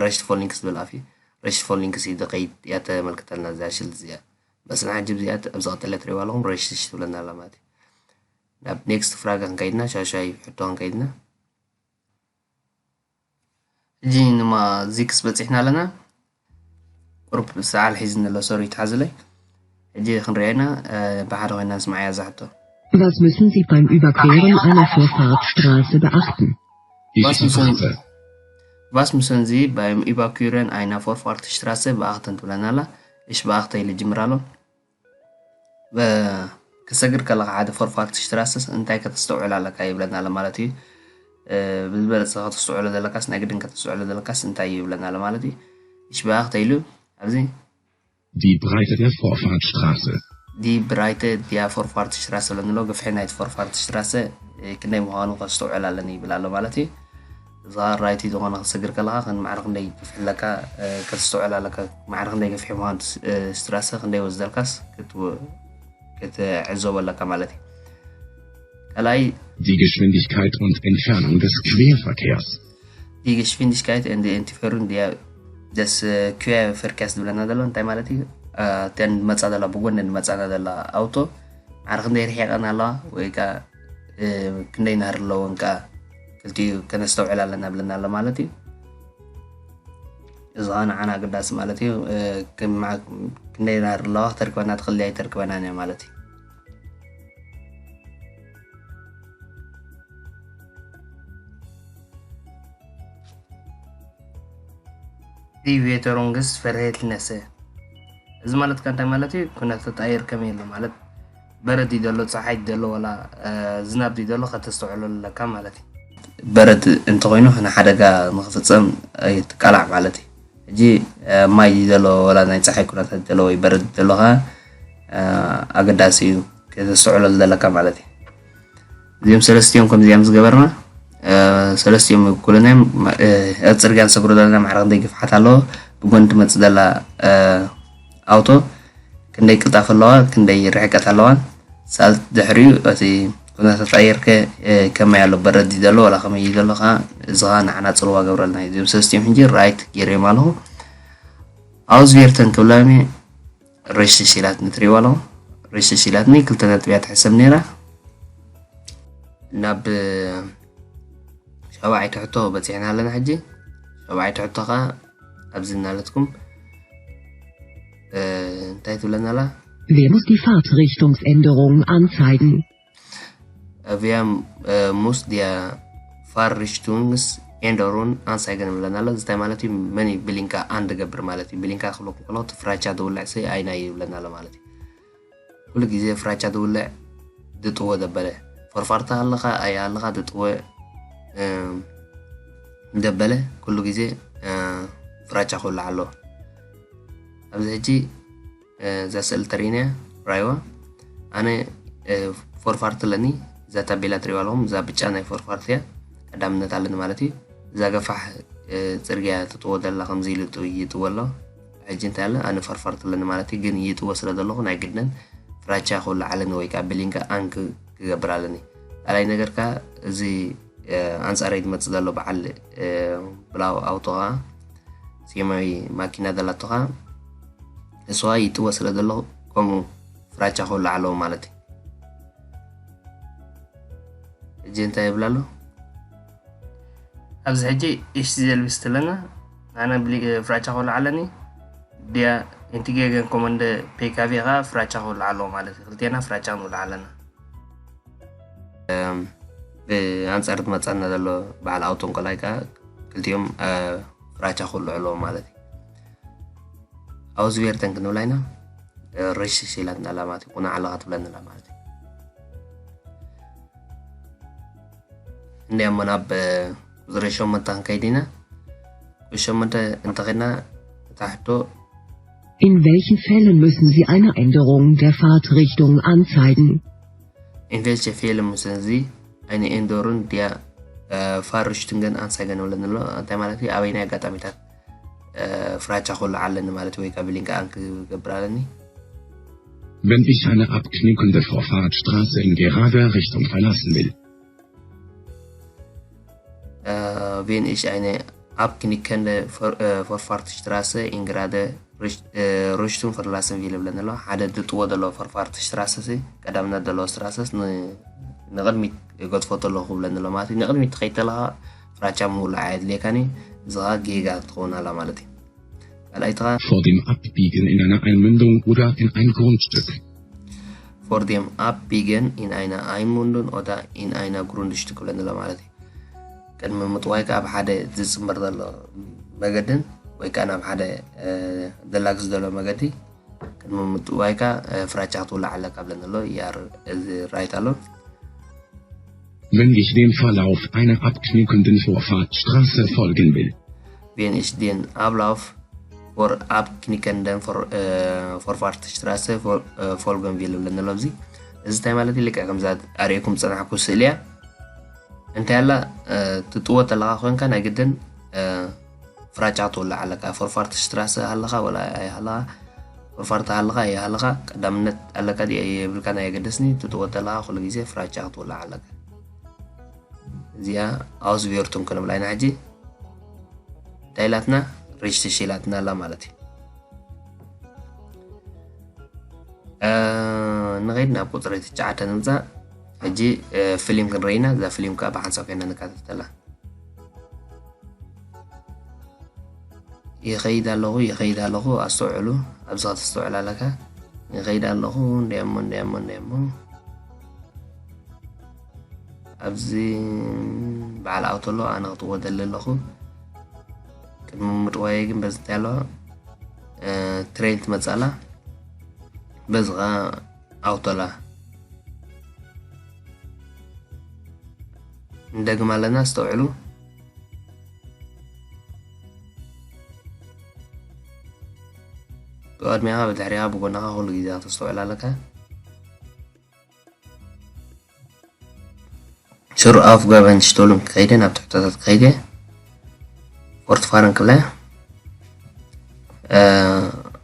ረሽት ፎር ሊንክስ ዝብል ኣፍ እዩ። ረሽት ፎር ሊንክስ እዩ ዝኸይድ እያ ተመልክተልና እዛ ሽልድ እዚኣ። በስና ሕጂ እዚኣ ኣብዚ ቀጠለ ትሪእዋ ኣለኹም ረሽተሽ ትብለና ኣላ ማለት እዩ። ናብ ኔክስት ፍራጋ ክንከይድና ሻሻይ ሕቶ ክንከይድና ሕጂ ንማ ዚክስ በፂሕና ኣለና። ቁርብ ሰዓል ሒዝኒ ኣሎ ሶሪ ይትሓዝለይ። ሕጂ ክንሪኣ ኢና። ብሓደ ኮይና ንስማዓያ እዛ ሕቶ። Was müssen Sie beim Überqueren einer Vorfahrtsstraße beachten? Ich Was müssen- beachte. Was müssen Sie beim Überqueren einer Vorfahrtsstraße beachten ትብለና ኣላ። እሽ ብኣኽተ ኢሉ ይጅምር ኣሎ። ክሰግር ከለካ ሓደ ፎርፋርት ሽትራሰስ እንታይ ከተስተውዕል ኣለካ ይብለና ኣሎ ማለት እዩ። ብዝበለፀ ከተስተውዕሎ ዘለካስ ናይ ግድን ከተስተውዕሎ ዘለካስ እንታይ እዩ ይብለና ኣሎ ማለት እዩ። እሽ ብኣኽተ ኢሉ ኣብዚ Die Breite der Vorfahrtsstraße. ዲ ብራይተ ዲያ ፎርፋርት ሽትራሰ ለንሎ ግፍሒ ናይቲ ፎርፋርት ሽትራሰ ክንደይ ምዃኑ ከስተውዕል ኣለኒ ይብል ኣሎ ማለት እዩ። እዛ ራይቲ ዝኾነ ክትሰግር ከለካ ከም ማዕረ ክንደይ ግፍሒ ኣለካ ከስተውዕል ኣለካ። ማዕረ ክንደይ ግፍሒ ምዃኑ ሽትራሰ ክንደይ ወስደልካስ ክትዕዘቦ ኣለካ ማለት እዩ። ካልኣይ Die Geschwindigkeit und Entfernung des Querverkehrs. Die Geschwindigkeit und Entfernung der des Querverkehrs ዝብለና ዘሎ እንታይ ማለት እዩ? እተን መፃ ዘላ ብጎኒ መፃና ዘላ ኣውቶ ማዕረ ክንደይ ርሒቀን ኣለዋ ወይ ከዓ ክንደይ ናህሪ ኣለወን ከዓ ክልቲኡ ከነስተውዕል ኣለና ብለና ኣሎ ማለት እዩ። እዚ ከዓ ንዓና ኣገዳሲ ማለት እዩ። ክንደይ ናህሪ ኣለዋ ክተርክበና ትኽእል ኣይተርክበናን እያ ማለት እዩ። Die Witterungsverhältnisse እዚ ማለት ከ እንታይ ማለት እዩ? ኩነታት ኣየር ከመይ ኣሎ ማለት በረድ እዩ ዘሎ፣ ፀሓይ እዩ ዘሎ፣ ወላ ዝናብ እዩ ዘሎ ከተስተውዕሎ ኣለካ ማለት እዩ። በረድ እንተኮይኑ ንሓደጋ ንክፍፀም ኣይትቃላዕ ማለት እዩ። ሕጂ ማይ እዩ ዘሎ፣ ወላ ናይ ፀሓይ ኩነታት ዘሎ ወይ በረድ ዘሎ ከዓ ኣገዳሲ እዩ ከተስተውዕሎ ዘለካ ማለት እዩ። እዚኦም ሰለስቲኦም ከምዚኦም ዝገበርና ሰለስቲኦም እኩልን እዮም። ኣብ ፅርግያ ንሰግሮ ዘለና ማዕረ ክንደይ ግፍሓት ኣለዎ፣ ብጎኒ ትመፅእ ዘላ ኣውቶ ክንደይ ቅልጣፍ ኣለዋ፣ ክንደይ ርሕቀት ኣለዋን ሳልት ድሕሪኡ እቲ ኩነታት ኣየር ከ ከመይ ኣሎ በረድ እዩ ዘሎ ወላ ከመይ እዩ ዘሎ ከዓ እዚ ከዓ ንዓና ፅልዋ ገብረልና እዩ። እዚኦም ሰለስቲኦም ሕጂ ራይት ገይረዮም ኣለኹ። ኣውዝቬርተን ክብለኒ ሬሽሽ ኢላትኒ ትሪእዋ ኣለኹ። ሬሽሽ ኢላትኒ ክልተ ነጥቢ እያ ትሕሰብ ነይራ። ናብ ሻብዓይቲ ሕቶ በፂሕና ኣለና ሕጂ። ሻብዓይቲ ሕቶ ከዓ ኣብዚ እናለትኩም እንታይ ትብለና ኣላ? Wer muss die Fahrtrichtungsänderungen anzeigen? Wer muss die Fahrtrichtungsänderungen anzeigen ይብለና ኣሎ። እዚ እንታይ ማለት እዩ? መን እዩ ብሊንካ ኣን ዝገብር ማለት እዩ? ብሊንካ ክብለኩም ከለኹ እቲ ፍራቻ ዝውልዕ ሰ ኣይናይ ይብለና ኣሎ ማለት እዩ። ኩሉ ግዜ ፍራቻ ዝውልዕ ዝጥወ ዘበለ ፎርፋርታ ኣለኻ ኣያ ኣለኻ ዝጥወ ዘበለ ኩሉ ግዜ ፍራቻ ክውልዕ ኣለዎ። ኣብዚ ሕጂ እዛ ስእሊ ተርእይና እያ ራይዋ ኣነ ፎርፋርት ኣለኒ። እዛ ታቤላ ትሪእዋ ኣለኹም እዛ ብጫ ናይ ፎርፋርት እያ። ቀዳምነት ኣለኒ ማለት እዩ። እዛ ገፋሕ ፅርግያ ትጥወ ዘላ ከምዚ ኢሉ ይጥወ ኣሎ። ሕጂ እንታይ ኣለ ኣነ ፎርፋርት ኣለኒ ማለት እዩ። ግን ይጥወ ስለ ዘለኹ ናይ ግድን ፍራቻ ክውልዕ ኣለኒ ወይ ከዓ ብሊንካ ኣን ክገብር ኣለኒ። ካልኣይ ነገር ከዓ እዚ ኣንፃረይ ዝመፅእ ዘሎ በዓል ብላው ኣውቶ ከዓ ሴማዊ ማኪና ዘላቶ ከዓ እሷ ይጥወ ስለ ዘሎ ከምኡ ፍራቻ ክውልዕ ኣለዎ ማለት እዩ። ሕጂ እንታይ ይብል ኣሎ? ኣብዚ ሕጂ እሽ ዘልብስ ትለና ኣነ ፍራቻ ክውልዕ ኣለኒ ዲያ ኢንቲጌገን ኮመንደ ፔካቪ ከዓ ፍራቻ ክውልዕ ኣለዎ ማለት እዩ። ክልቴና ፍራቻ ክንውልዕ ኣለና። ብኣንፃር ዝመፃና ዘሎ በዓል ኣውቶን ቆላይ ከዓ ክልቲኦም ፍራቻ ክውልዑ ኣለዎም ማለት እዩ። ኣውዝቤርተን ክንብላ ኢና። ረሽሽ ኢላትና ኣላ ማለት እዩ። ቁናዕ ኣለኻ ትብለና ኣላ ማለት እዩ። እንዲያሞ ናብ ቁፅሪ ሸሞንተ ክንከይድ ኢና። ቁፅሪ ሸሞንተ እንተኸድና እታ ሕቶ In welchen Fällen müssen Sie eine Änderung der Fahrtrichtung anzeigen? In welche Fälle müssen Sie eine Änderung der Fahrtrichtungen anzeigen ይብለኒ ኣሎ። እንታይ ማለት እዩ? ኣበይ ናይ ኣጋጣሚታት ፍራቻ ክውልዕ ኣለኒ ማለት ወይ ከዓ ብሊንካ ኣን ክገብር ኣለኒ። Wenn ich eine abknickende Vorfahrtsstraße in gerader Richtung verlassen will. Äh, wenn ich eine abknickende Vor äh, Vorfahrtsstraße in gerade Richt äh, Richtung verlassen will ይብለኒ ኣሎ። ሓደ ዝጥዎ ዘሎ Vorfahrtsstraße ሲ ቀዳምነት ዘለዎ ስትራሰስ ንቕድሚት ገድፎ ተለኹ ይብለኒ ኣሎ ማለት እዩ። ንቕድሚት ትኸይድ ተለኻ ፍራቻ ምውላዕ ኣየድልየካን እዩ። እዚ ኸዓ ጌጋ ትኸውን ኣላ ማለት እዩ። ካልኣይቲ ኸዓ Vor dem Abbiegen in einer Einmündung oder in ein Grundstück. Vor dem Abbiegen in einer Einmündung oder in einer Grundstück ይብለኒ ኣሎ ማለት እዩ። ቅድሚ ምጥዋይካ ኣብ ሓደ ዝጽንበር ዘሎ መገድን ወይ ከዓ ናብ ሓደ ደላግዝ ዘሎ መገዲ ቅድሚ ምጥዋይካ ፍራቻ ክትውላዕ ኣለካ ብለኒ ኣሎ። ያር እዚ ራይት ኣሎ። Wenn ich dem Verlauf einer abknickenden Vorfahrtsstraße folgen will. Wenn ich den Ablauf vor abknickenden Vor äh, Vorfahrtsstraße vor äh, folgen will ብለኒ ኣሎ። እዚ እዚ እንታይ ማለት እዩ? ልክዕ ከምዛ ኣርእየኩም ዝጸናሕኩ ስእሊ እያ። እንታይ ኣላ ትጥወ ተለኻ ኮንካ ናይ ግድን ፍራቻ ክትውላዕ ኣለካ። Vorfahrtsstraße ኣለኻ ወላ ኣይሃለኻ፣ Vorfahrt ኣለኻ ኣይሃለኻ ቀዳምነት ኣለካ ድዩ የብልካን ኣየገደስኒ። ትጥወ ተለኻ ኩሉ ግዜ ፍራቻ ክትውላዕ ኣለካ። እዚኣ Auswertung ክንብላ ኢና ሕጂ። እንታይ ኢላትና? Richtig ኢላትና ኣላ ማለት እዩ። ንኸይድ ናብ ቁፅሪ ትሽዓተ ንምፃእ። ሕጂ ፊልም ክንርኢ ኢና። እዛ ፊልም ከዓ ብሓንሳብ ኮይና ንከታተላ። ይኸይድ ኣለኹ፣ ይኸይድ ኣለኹ። ኣስተውዕሉ፣ ኣብዚ ከተስተውዕል ኣለካ። ይኸይድ ኣለኹ፣ እንዲያሞ፣ እንዲያሞ፣ እንዲያሞ። ኣብዚ በዓል ኣውቶ ኣሎ፣ ኣነ ክትወደሊ ኣለኹ። ቅድሚ ምጥዋየ ግን በዚ እንታይ ኣሎ፣ ትሬን ትመፅእ ኣላ። በዚ ኸዓ ኣውቶላ ንደግም ኣለና፣ ኣስተውዕሉ። ብቕድሚኻ፣ ብድሕሪኻ፣ ብጎንኻ ኩሉ ግዜ ከተስተውዕል ኣለካ። Zur Aufgabenstellung ክኸይደ፣ ናብ ትሕቶታት ክኸይደ፣ Fortfahren ክብላ።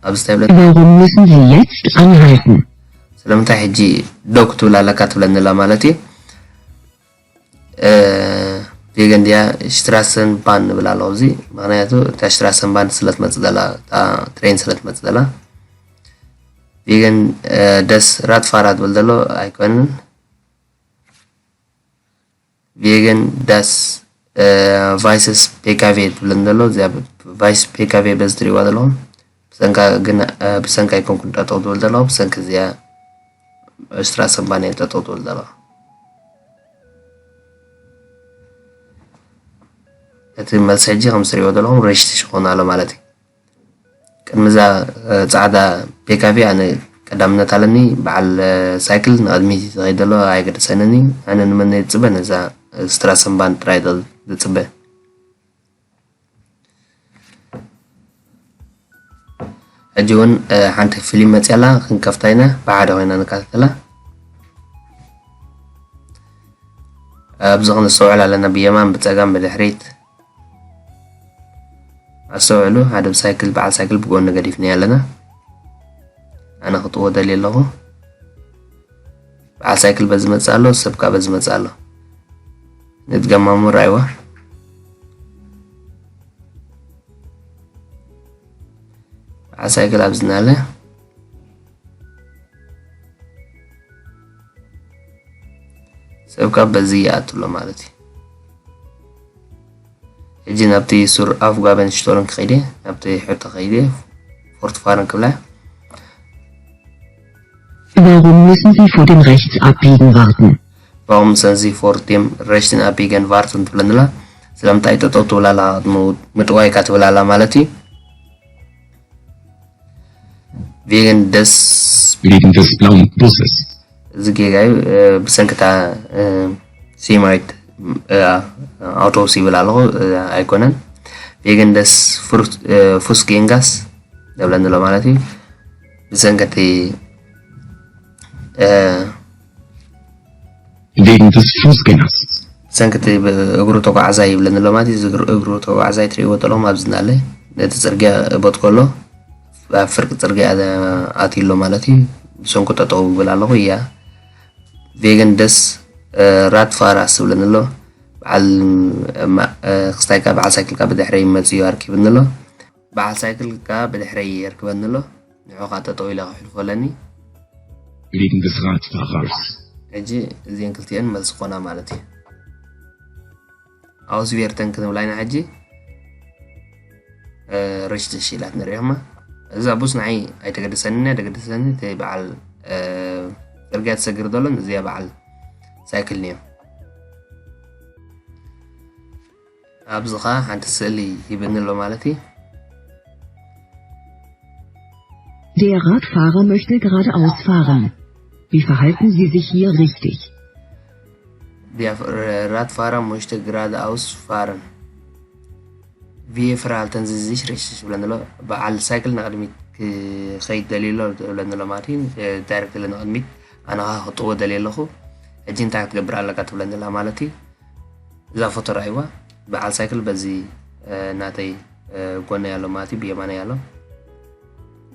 ኣብዚ እንታይ ብለ Warum müssen Sie jetzt anhalten? ስለምንታይ ሕጂ ደው ክትብል ኣለካ ትብለኒ ኣላ ማለት እዩ። ቬገን ድያ ሽትራሰን ባን ንብል ኣለኹ ኣብዚ። ምኽንያቱ እታ ሽትራሰን ባን ስለ ትመጽእ ዘላ፣ እታ ትሬን ስለ ትመጽእ ዘላ። ቬገን ደስ ራትፋራ ትብል ዘሎ ኣይኮንን። ቬገን ዳስ ቫይሰስ ፔካቬ ትብለን ዘሎ። እዚኣ ቫይስ ፔካቬ በዚ ትሪእዋ ዘለኹም ብሰንካ ግን ብሰንካ ኣይኮንኩን ጠጠው ትብል ዘለኹ፣ ብሰንኪ እዚኣ ስትራሰንባን እየ ጠጠው ትብል ዘለኹ። እቲ መልሲ ሕጂ ከም ትሪእዎ ዘለኹም ሬሽትሽ ክኾን ኣሎ ማለት እዩ። ቅድሚ እዛ ጻዕዳ ፔካቪ ኣነ ቀዳምነት ኣለኒ። በዓል ሳይክል ንቕድሚት ዝኸይድ ዘሎ ኣይገደሰንን እዩ። ኣነ ንመን እየ ዝጽበ? ነዛ ስትራሰንባን ጥራይ ዝጽበ። ሕጂ እውን ሓንቲ ፊልም መፅያ ኣላ፣ ክንከፍታ ኢና፣ ብሓደ ኮይና ንከታተላ። ኣብዚ ክንስተውዕል ኣለና፣ ብየማን ብፀጋም ብድሕሪት። ኣስተውዕሉ፣ ሓደ ብሳይክል በዓል ሳይክል ብጎኒ ገዲፍናዮ ኣለና። ኣነ ክጥዎ ደልየ ኣለኹ። በዓል ሳይክል በዚ መፅእ ኣሎ፣ ሰብ ከዓ በዚ መፅእ ኣሎ። ንድገማ እሞ ረኣይዋ። በዓል ሳይክል ኣብዚ እናለ ሰብ ካብ በዚ ይኣቱ ኣሎ ማለት እዩ። ሕጂ ናብቲ ሱር ኣፍጋበን ሽቶርን ክኸይደ፣ ናብቲ ሕቶ ከይደ፣ ፎርትፋርን ክብላ። Warum müssen Sie vor dem Rechtsabbiegen warten? Warum müssen Sie vor dem rechten Abbiegen warten ትብለንላ። ስለምንታይ ጠጠው ትብላላ? ምጥዋይካ ትብላላ ማለት እዩ። Wegen des Wegen des blauen Busses. እዚ ጌጋ እዩ። ብሰንክታ ሲማይት ኣውቶቡስ ይብል ኣለኹ፣ ኣይኮነን። Wegen des Fußgängers ደብለኒ ኣሎ ማለት እዩ። ብሰንከቲ Wegen des Fußgängers. ብሰንከቲ እግሩ ተጓዓዛይ ይብለኒ ኣሎ ማለት እዩ። እግሩ ተጓዓዛይ ትሪእዎ ዘለኹም ኣብዚ እናለ ነቲ ፅርግያ እቦት ከሎ ኣብ ፍርቂ ፅርግያ ኣትዩ ኣሎ ማለት እዩ። ብሰንኩ ጠጠው ይብል ኣለኹ እያ። Wegen des Radfahrers ትብለኒ ኣሎ። በዓል ክስታይካ በዓል ሳይክልካ ብድሕረይ መፅዩ ኣርኪብኒ ኣሎ። በዓል ሳይክልካ ብድሕረይ የርክበኒ ኣሎ። ንዑ ከዓ ጠጠው ኢለ ክሕልፎ ኣለኒ። Wegen des Radfahrers. ሕጂ እዚን ክልቲኤን መልሲ ኮና ማለት እዩ። ኣውስቬርተን ክንብላ ኢና ሕጂ። ርሽትሽ ኢላት ንሪኦማ። እዛ ቡስ ንዓይ ኣይተገደሰንን እያ፣ ተገደሰኒ እቲ በዓል ጽርግያ ትሰግር ዘሎን እዚኣ በዓል ሳይክል ንዮ። ኣብዚ ኸዓ ሓንቲ ስእሊ ሂብኒ ኣሎ ማለት እዩ። Der Radfahrer möchte geradeaus fahren. Wie verhalten Sie sich hier richtig? Der Radfahrer möchte geradeaus fahren. Wie verhalten Sie sich richtig ትብለኒ ኣሎ። በዓል ሳይክል ንቕድሚት ክኸይድ ደልዩ ኣሎ ትብለኒ ኣሎ ማለት እዩ። ዳይሬክት ንቕድሚት ኣነ ኸዓ ክጥዎ ደልየ ኣለኹ። ሕጂ እንታይ ክትገብር ኣለካ ትብለኒ ኣላ ማለት እዩ። እዛ ፎቶ ረኣይዋ። በዓል ሳይክል በዚ ናተይ ጎነይ ኣሎ ማለት እዩ፣ ብየማነይ ኣሎ።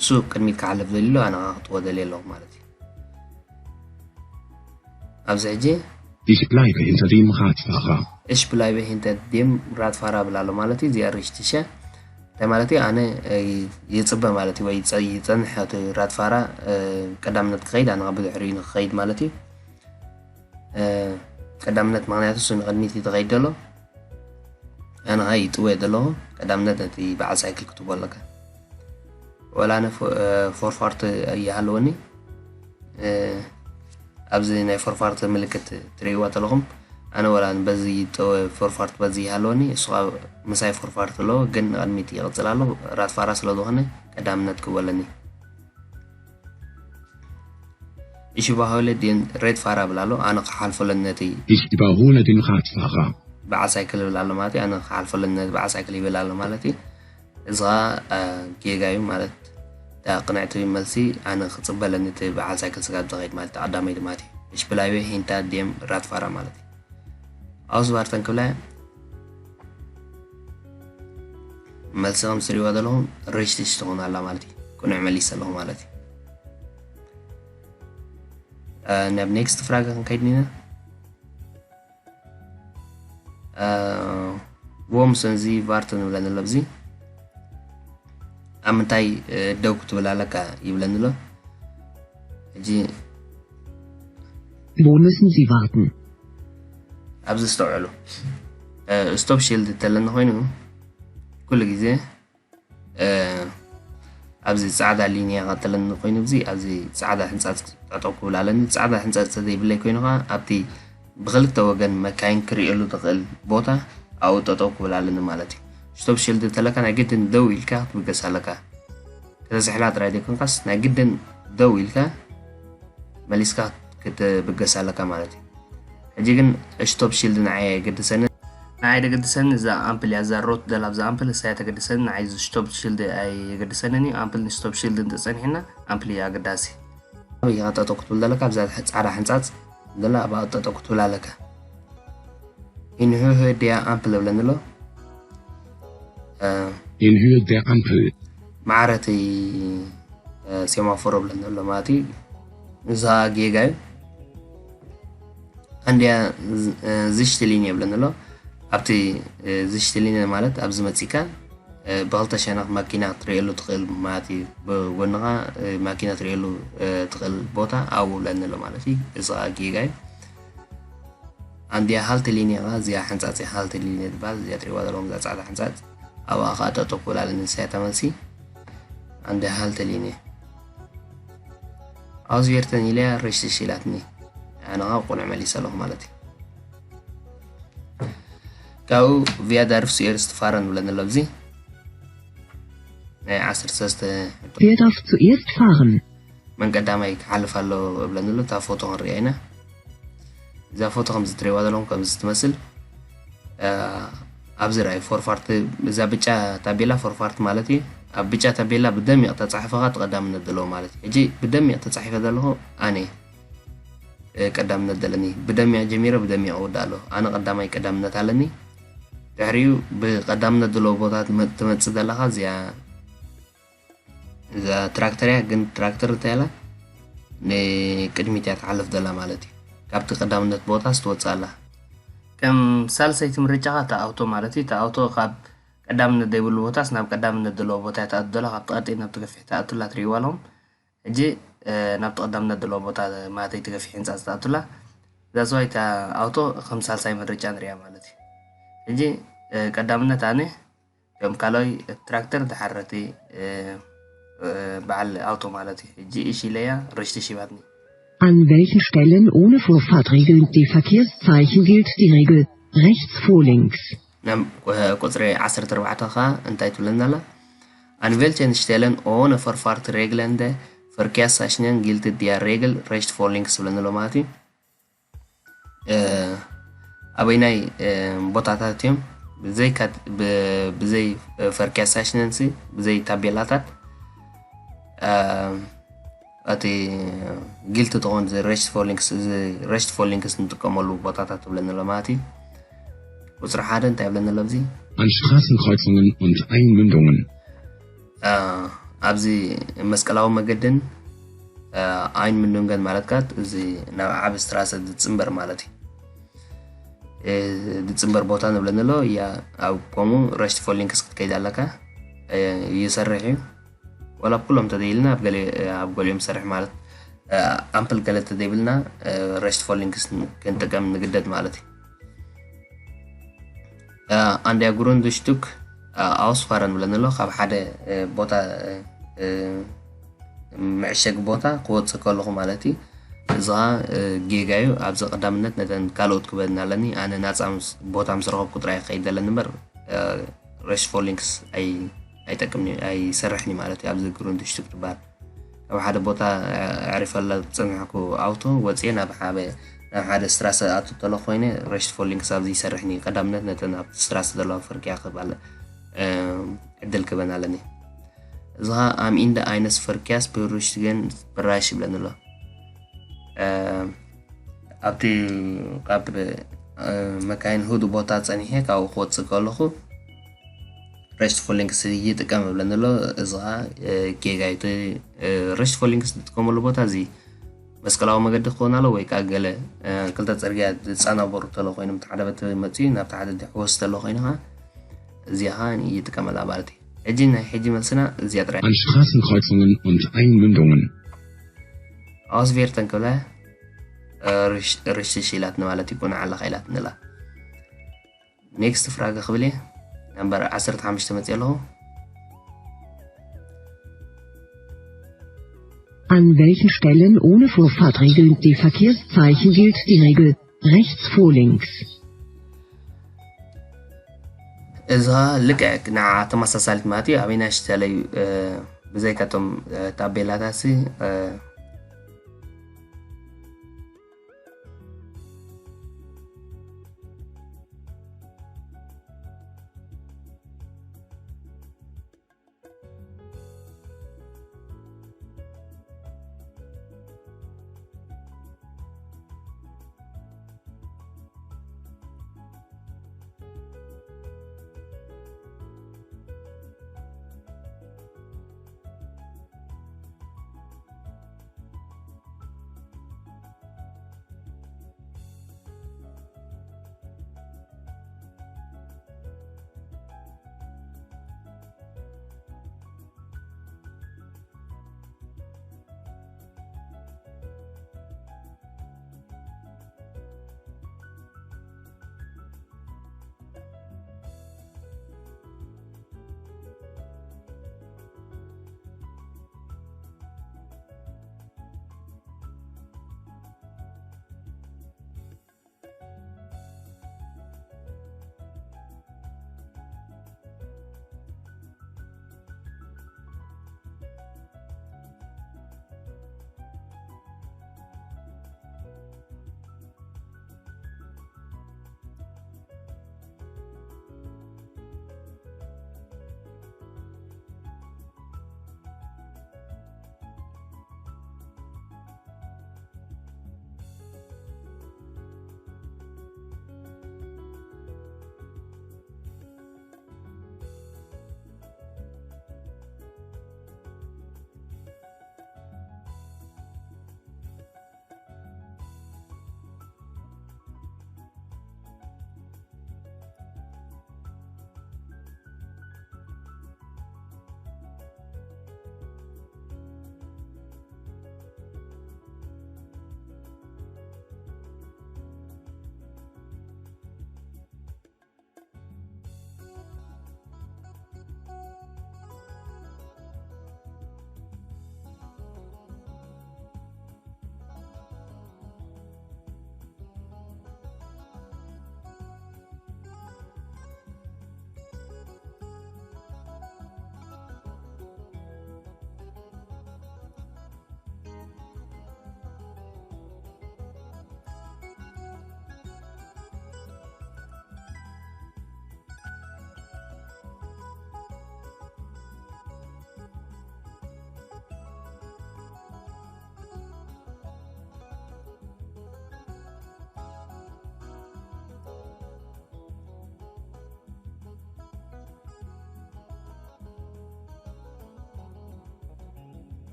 እሱ ቅድሚት ክሓልፍ ደልዩ ኣሎ፣ ኣነ ኸዓ ክጥዎ ደልየ ኣለኹ ማለት እዩ። ኣብዚ ሕጂ Ich bleibe hinter dem Radfahrer. Ich bleibe hinter dem Radfahrer ብላ ኣሎ ማለት እዩ። እዚኣ ርሽትሽ እያ። እንታይ ማለት እዩ? ኣነ ይፅበ ማለት እዩ፣ ወይ ይፀንሕ እቲ ራድፋራ ቀዳምነት ክኸይድ፣ ኣነ ብድሕሪኡ ንክኸይድ ማለት እዩ። ቀዳምነት ምኽንያቱ እሱ ንቕድሚት እዩ ዝኸይድ ዘሎ። ኣነ ኸዓ ይጥወ ዘለኹ። ቀዳምነት ነቲ በዓል ሳይክል ክትቦ ኣለካ። ወላ ኣነ ፎርፋርት ይሃለወኒ። ኣብዚ ናይ ፎርፋርት ምልክት ትርእይዋ ተለኹም፣ ኣነ ወላ በዚ ጠወ ፎርፋርት በዚ ይሃለወኒ፣ እሱ ኸዓ ምሳይ ፎርፋርት ኣለዎ፣ ግን ንቕድሚት ይቕፅል ኣሎ። ራድፋራ ስለ ዝኾነ ቀዳምነት ክበለኒ። Ich überhole den Radfahrer ብላ ኣሎ፣ ኣነ ክሓልፈለኒ ነቲ Ich überhole den Radfahrer. በዓል ሳይክል ይብል ኣሎ ማለት እዩ። ኣነ ክሓልፈለኒ ነቲ በዓል ሳይክል ይብል ኣሎ ማለት እዩ። እዚ ኸዓ ጌጋ እዩ ማለት እታ ቅንዕቲ መልሲ ኣነ ክፅበለኒ እቲ በዓል ሳይክል ስጋብ ዝኸይድ ማለት እዩ። ቀዳማይ ድማ እቲ Ich bleibe hinter dem Radfahrer ማለት እዩ። ኣውስቫርተን ክብላ እያ። መልሲ ከም ትሪእዋ ዘለኹም ርሽትሽ ትኾን ኣላ ማለት እዩ። ቅኑዕ መሊስ ኣለኹ ማለት እዩ። ናብ ኔክስት ፍራገ ክንከይድ ኢና። Wo müssen Sie warten ንብለኒ ኣሎ። ኣብዚ ኣብ ምንታይ ደው ክትብል ኣለካ ይብለኒ ኣሎ። ሕጂ Wo müssen Sie warten? ኣብዚ ዝተውዕሉ ስቶፕ ሺልድ ተለኒ ኮይኑ ኩሉ ግዜ ኣብዚ ፃዕዳ ሊንያ ቀጠለኒ ኮይኑ እዚ ኣብዚ ፃዕዳ ሕንፃፅ ጠጠው ክብል ኣለኒ። ፃዕዳ ሕንፃፅ ዘይብለይ ኮይኑ ከዓ ኣብቲ ብክልተ ወገን መካይን ክርእየሉ ትኽእል ቦታ ኣብኡ ጠጠው ክብል ኣለኒ ማለት እዩ። ስቶፕ ሺልድ ተለካ ናይ ግድን ደው ኢልካ ክትብገስ ኣለካ። ከተዝሕላ ጥራይ ዘይኮንካስ ናይ ግድን ደው ኢልካ መሊስካ ክትብገስ ኣለካ ማለት እዩ። ሕጂ ግን ስቶፕ ሺልድ ንዓይ ኣይገድሰንን። ንዓይ ደገድሰኒ እዛ ኣምፕል እያ፣ እዛ ሮት ደላ ኣብዛ ኣምፕል እሳ እያ ተገድሰኒ። ንዓይ እዚ ስቶፕ ሺልድ ኣይገድሰንን እዩ። ኣምፕል ንስቶፕ ሺልድ እንተፀኒሕና ኣምፕል እዩ ኣገዳሲ። ኣበይ ኢኻ ጠጠው ክትብል ዘለካ? ኣብዛ ፃዕዳ ሕንፃፅ ደላ ኣብኣ ጠጠው ክትብል ኣለካ። ኢንሁ ህድያ ኣምፕል እብለኒ ኣሎ። In Höhe der Ampel. ማዕረቲ ሴማፎሮ ብለኒ ኣሎ ማለት እዩ። እዛ ጌጋ እዩ። ኣንድያ ዝሽትሊን የብለኒ ኣሎ። ኣብቲ ዝሽትሊን ማለት ኣብዚ መፂካ ብክልተ ሸነኽ ማኪና ክትርእየሉ ትኽእል ማለት እዩ። ብጎንኻ ማኪና ትርእየሉ ትኽእል ቦታ ኣብኡ ብለኒ ኣሎ ማለት እዩ። እዚ ከዓ ጌጋ እዩ። ኣንድያ ሃልት ሊንያ እዚኣ ሓንፃፅ ሃልት ሊንያ ትበሃል። እዚኣ ትሪእዋ ዘለኹም እዛ ፃዕዳ ሓንፃፅ ኣብኣ ከዓ ጠጠው ክብል ኣለኒ ንሳያ ተመልሲ። ኣንድያ ሃልት ሊንያ ኣውዝቤርተን ኢለያ ርሽትሽ ኢላትኒ። ኣነ ከዓ ቁኑዕ መሊሰ ኣለኹ ማለት እዩ። ካብኡ ቪያ ዳርፍ ሱኤርስት ፋረን ብለኒ ኣሎ ኣብዚ ናይ ዓሰርተ ሰለስተ Wer darf zuerst fahren? መን ቀዳማይ ክሓልፍ ኣሎ እብለኒ ኣሎ። እታ ፎቶ ክንሪኣ ኢና። እዛ ፎቶ ከምዚ ትሪእዋ ዘለኹም ከምዚ ትመስል ኣብዚ ርኣይ ፎርፋርት እዛ ብጫ ታቤላ ፎርፋርት ማለት እዩ። ኣብ ብጫ ታቤላ ብደሚቕ ተፃሒፈኻ እቲ ቀዳምነት ዘለዎ ማለት እዩ። ሕጂ ብደሚቕ ተፃሒፈ ዘለኹ ኣነ ቀዳምነት ዘለኒ ብደሚቕ ጀሚረ ብደሚቕ ክውዳእ ኣሎ። ኣነ ቀዳማይ ቀዳምነት ኣለኒ። ድሕሪኡ ብቀዳምነት ዘለዎ ቦታ ትመፅእ ዘለኻ እዚኣ እዛ ትራክተር እያ። ግን ትራክተር እንታይ ኣላ ንቅድሚት እያ ትሓልፍ ዘላ ማለት እዩ። ካብቲ ቀዳምነት ቦታ ስትወፅእ ኣላ። ከም ሳልሰይቲ ምርጫኻ እታ ኣውቶ ማለት እዩ። እታ ኣውቶ ካብ ቀዳምነት ዘይብሉ ቦታስ ናብ ቀዳምነት ዘለዎ ቦታ እያ ትኣቱ ዘላ። ካብቲ ቀጢን ናብቲ ገፊሕ ትኣቱላ ትርእይዋ ኣለኹም። ሕጂ ናብቲ ቀዳምነት ዘለዎ ቦታ ማለተይ ትገፊሕ ህንፃ ዝተኣቱላ። ዛዝዋይ እታ ኣውቶ ከም ሳልሳይ ምርጫ ንሪኣ ማለት እዩ። ሕጂ ቀዳምነት ኣነ ከም ካልኣይ ትራክተር ዝሓረቲ በዓል ኣውቶ ማለት እዩ። ሕጂ እሺ ኢለያ ርሽቲ ሺባትኒ። An welchen Stellen ohne Vorfahrtregeln die Verkehrszeichen gilt die Regel rechts vor links? ቁፅሪ ዓሰርተ ኣርባዕተ ከዓ እንታይ ትብለና ኣላ? An welchen Stellen ohne Vorfahrtregeln die Verkehrszeichen gilt die Regel rechts vor links ትብለኒ ኣሎ ማለት እዩ። ኣበይናይ ቦታታት እዮም ብዘይ ፈርኪያሳሽነንሲ ብዘይ ታቤላታት እቲ ጊልቲ ትኾን ረሽት ፎሊንክስ ንጥቀመሉ ቦታታት ትብለኒ ኣሎ ማለት እዩ። ቁፅሪ ሓደ እንታይ ይብለኒ ኣሎ ኣብዚ An Straßenkreuzungen und Einmündungen. ኣብዚ መስቀላዊ መገድን ኣይን ምንንገን ማለት ካ እዚ ናብ ዓብ ስትራሰ ዝፅንበር ማለት እዩ። ዝፅንበር ቦታ ንብለኒ ኣሎ እያ። ኣብ ከምኡ ረሽት ፎሊንክስ ክትከይድ ኣለካ ይሰርሕ እዩ። ወላ ኣብ ኩሎም ተዘይልና ኣብ ገሊኦም ዝሰርሕ ማለት ኣምፕል ገለ ተዘይብልና ረሽት ፎሊንክስ ክንጥቀም ንግደድ ማለት እዩ። ኣንድያ ግሩንድሽቱክ ኣውስፋረን ብለኒ ኣሎ ካብ ሓደ ቦታ መዕሸጊ ቦታ ክወፅእ ከለኹ ማለት እዩ። እዚ ጌጋ እዩ። ኣብዚ ቀዳምነት ነተን ካልኦት ክበድና ኣለኒ። ኣነ ናፃ ቦታ ምስ ረኸብኩ ጥራይ ክኸይድ ዘለኒ እምበር ረሽት ፎሊንክስ ኣይጠቅምኒ ኣይሰርሕኒ ማለት እዩ። ኣብዚ ግሩንድሽቱክ ትበሃል ካብ ሓደ ቦታ ኣዕሪፈላ ዝፀናሕኩ ኣውቶ ወፅየ ናብ ሓደ ናብ ሓደ ስትራሰ ኣቱ ተሎ ኮይነ ረሽት ፎሊንክስ ኣብዚ ይሰርሕኒ ቀዳምነት ነተን ኣብ ስትራሰ ዘለዋ ፈርኪያ ክባል ዕድል ክበን ኣለኒ። እዚ ከዓ ኣም ኢንደ ኣይነስ ፈርኪያስ ብሩሽትገን ብራሽ ይብለኒ ኣሎ። ኣብቲ ካብ መካይን ህዱ ቦታ ፀኒሐ ካብኡ ክወፅእ ከለኹ ረሽት ፎሊንክስ ይጥቀም ይብለኒ ኣሎ። እዚ ከዓ ጌጋ እዩ። ረሽት ፎሊንክስ ዝጥቀመሉ ቦታ እዚ መስቀላዊ መገዲ ክኸውን ኣሎ ወይ ከዓ ገለ ክልተ ፅርግያ ዝፃናበሩ ተሎ ኮይኖም ሓደ በት መፅኡ ናብቲ ሓደ ሕወስ ተሎ ኮይኑ ከዓ እዚኣ ከዓ ይጥቀመላ ማለት እዩ። ሕጂ ናይ ሕጂ መልስና እዚኣ ጥራይ። An Straßenkreuzungen und Einmündungen. ኣውስቬርተን ክብላ ርሽትሽ ኢላትኒ ማለት እዩ። ቁንዓ ኣለኻ ኢላትኒ ኣላ። ኔክስት ፍራገ ክብል እየ። ነምበር ዓሰርተ ሓሙሽተ መፅእ ኣለኹ። An welchen Stellen ohne Vorfahrtregeln die Verkehrszeichen gilt die Regel rechts vor links? እዛ ልክዕ ንዓ ተመሳሳሊት ማለት እዩ። ኣበይና ዝተለዩ ብዘይካቶም ታቤላታት ሲ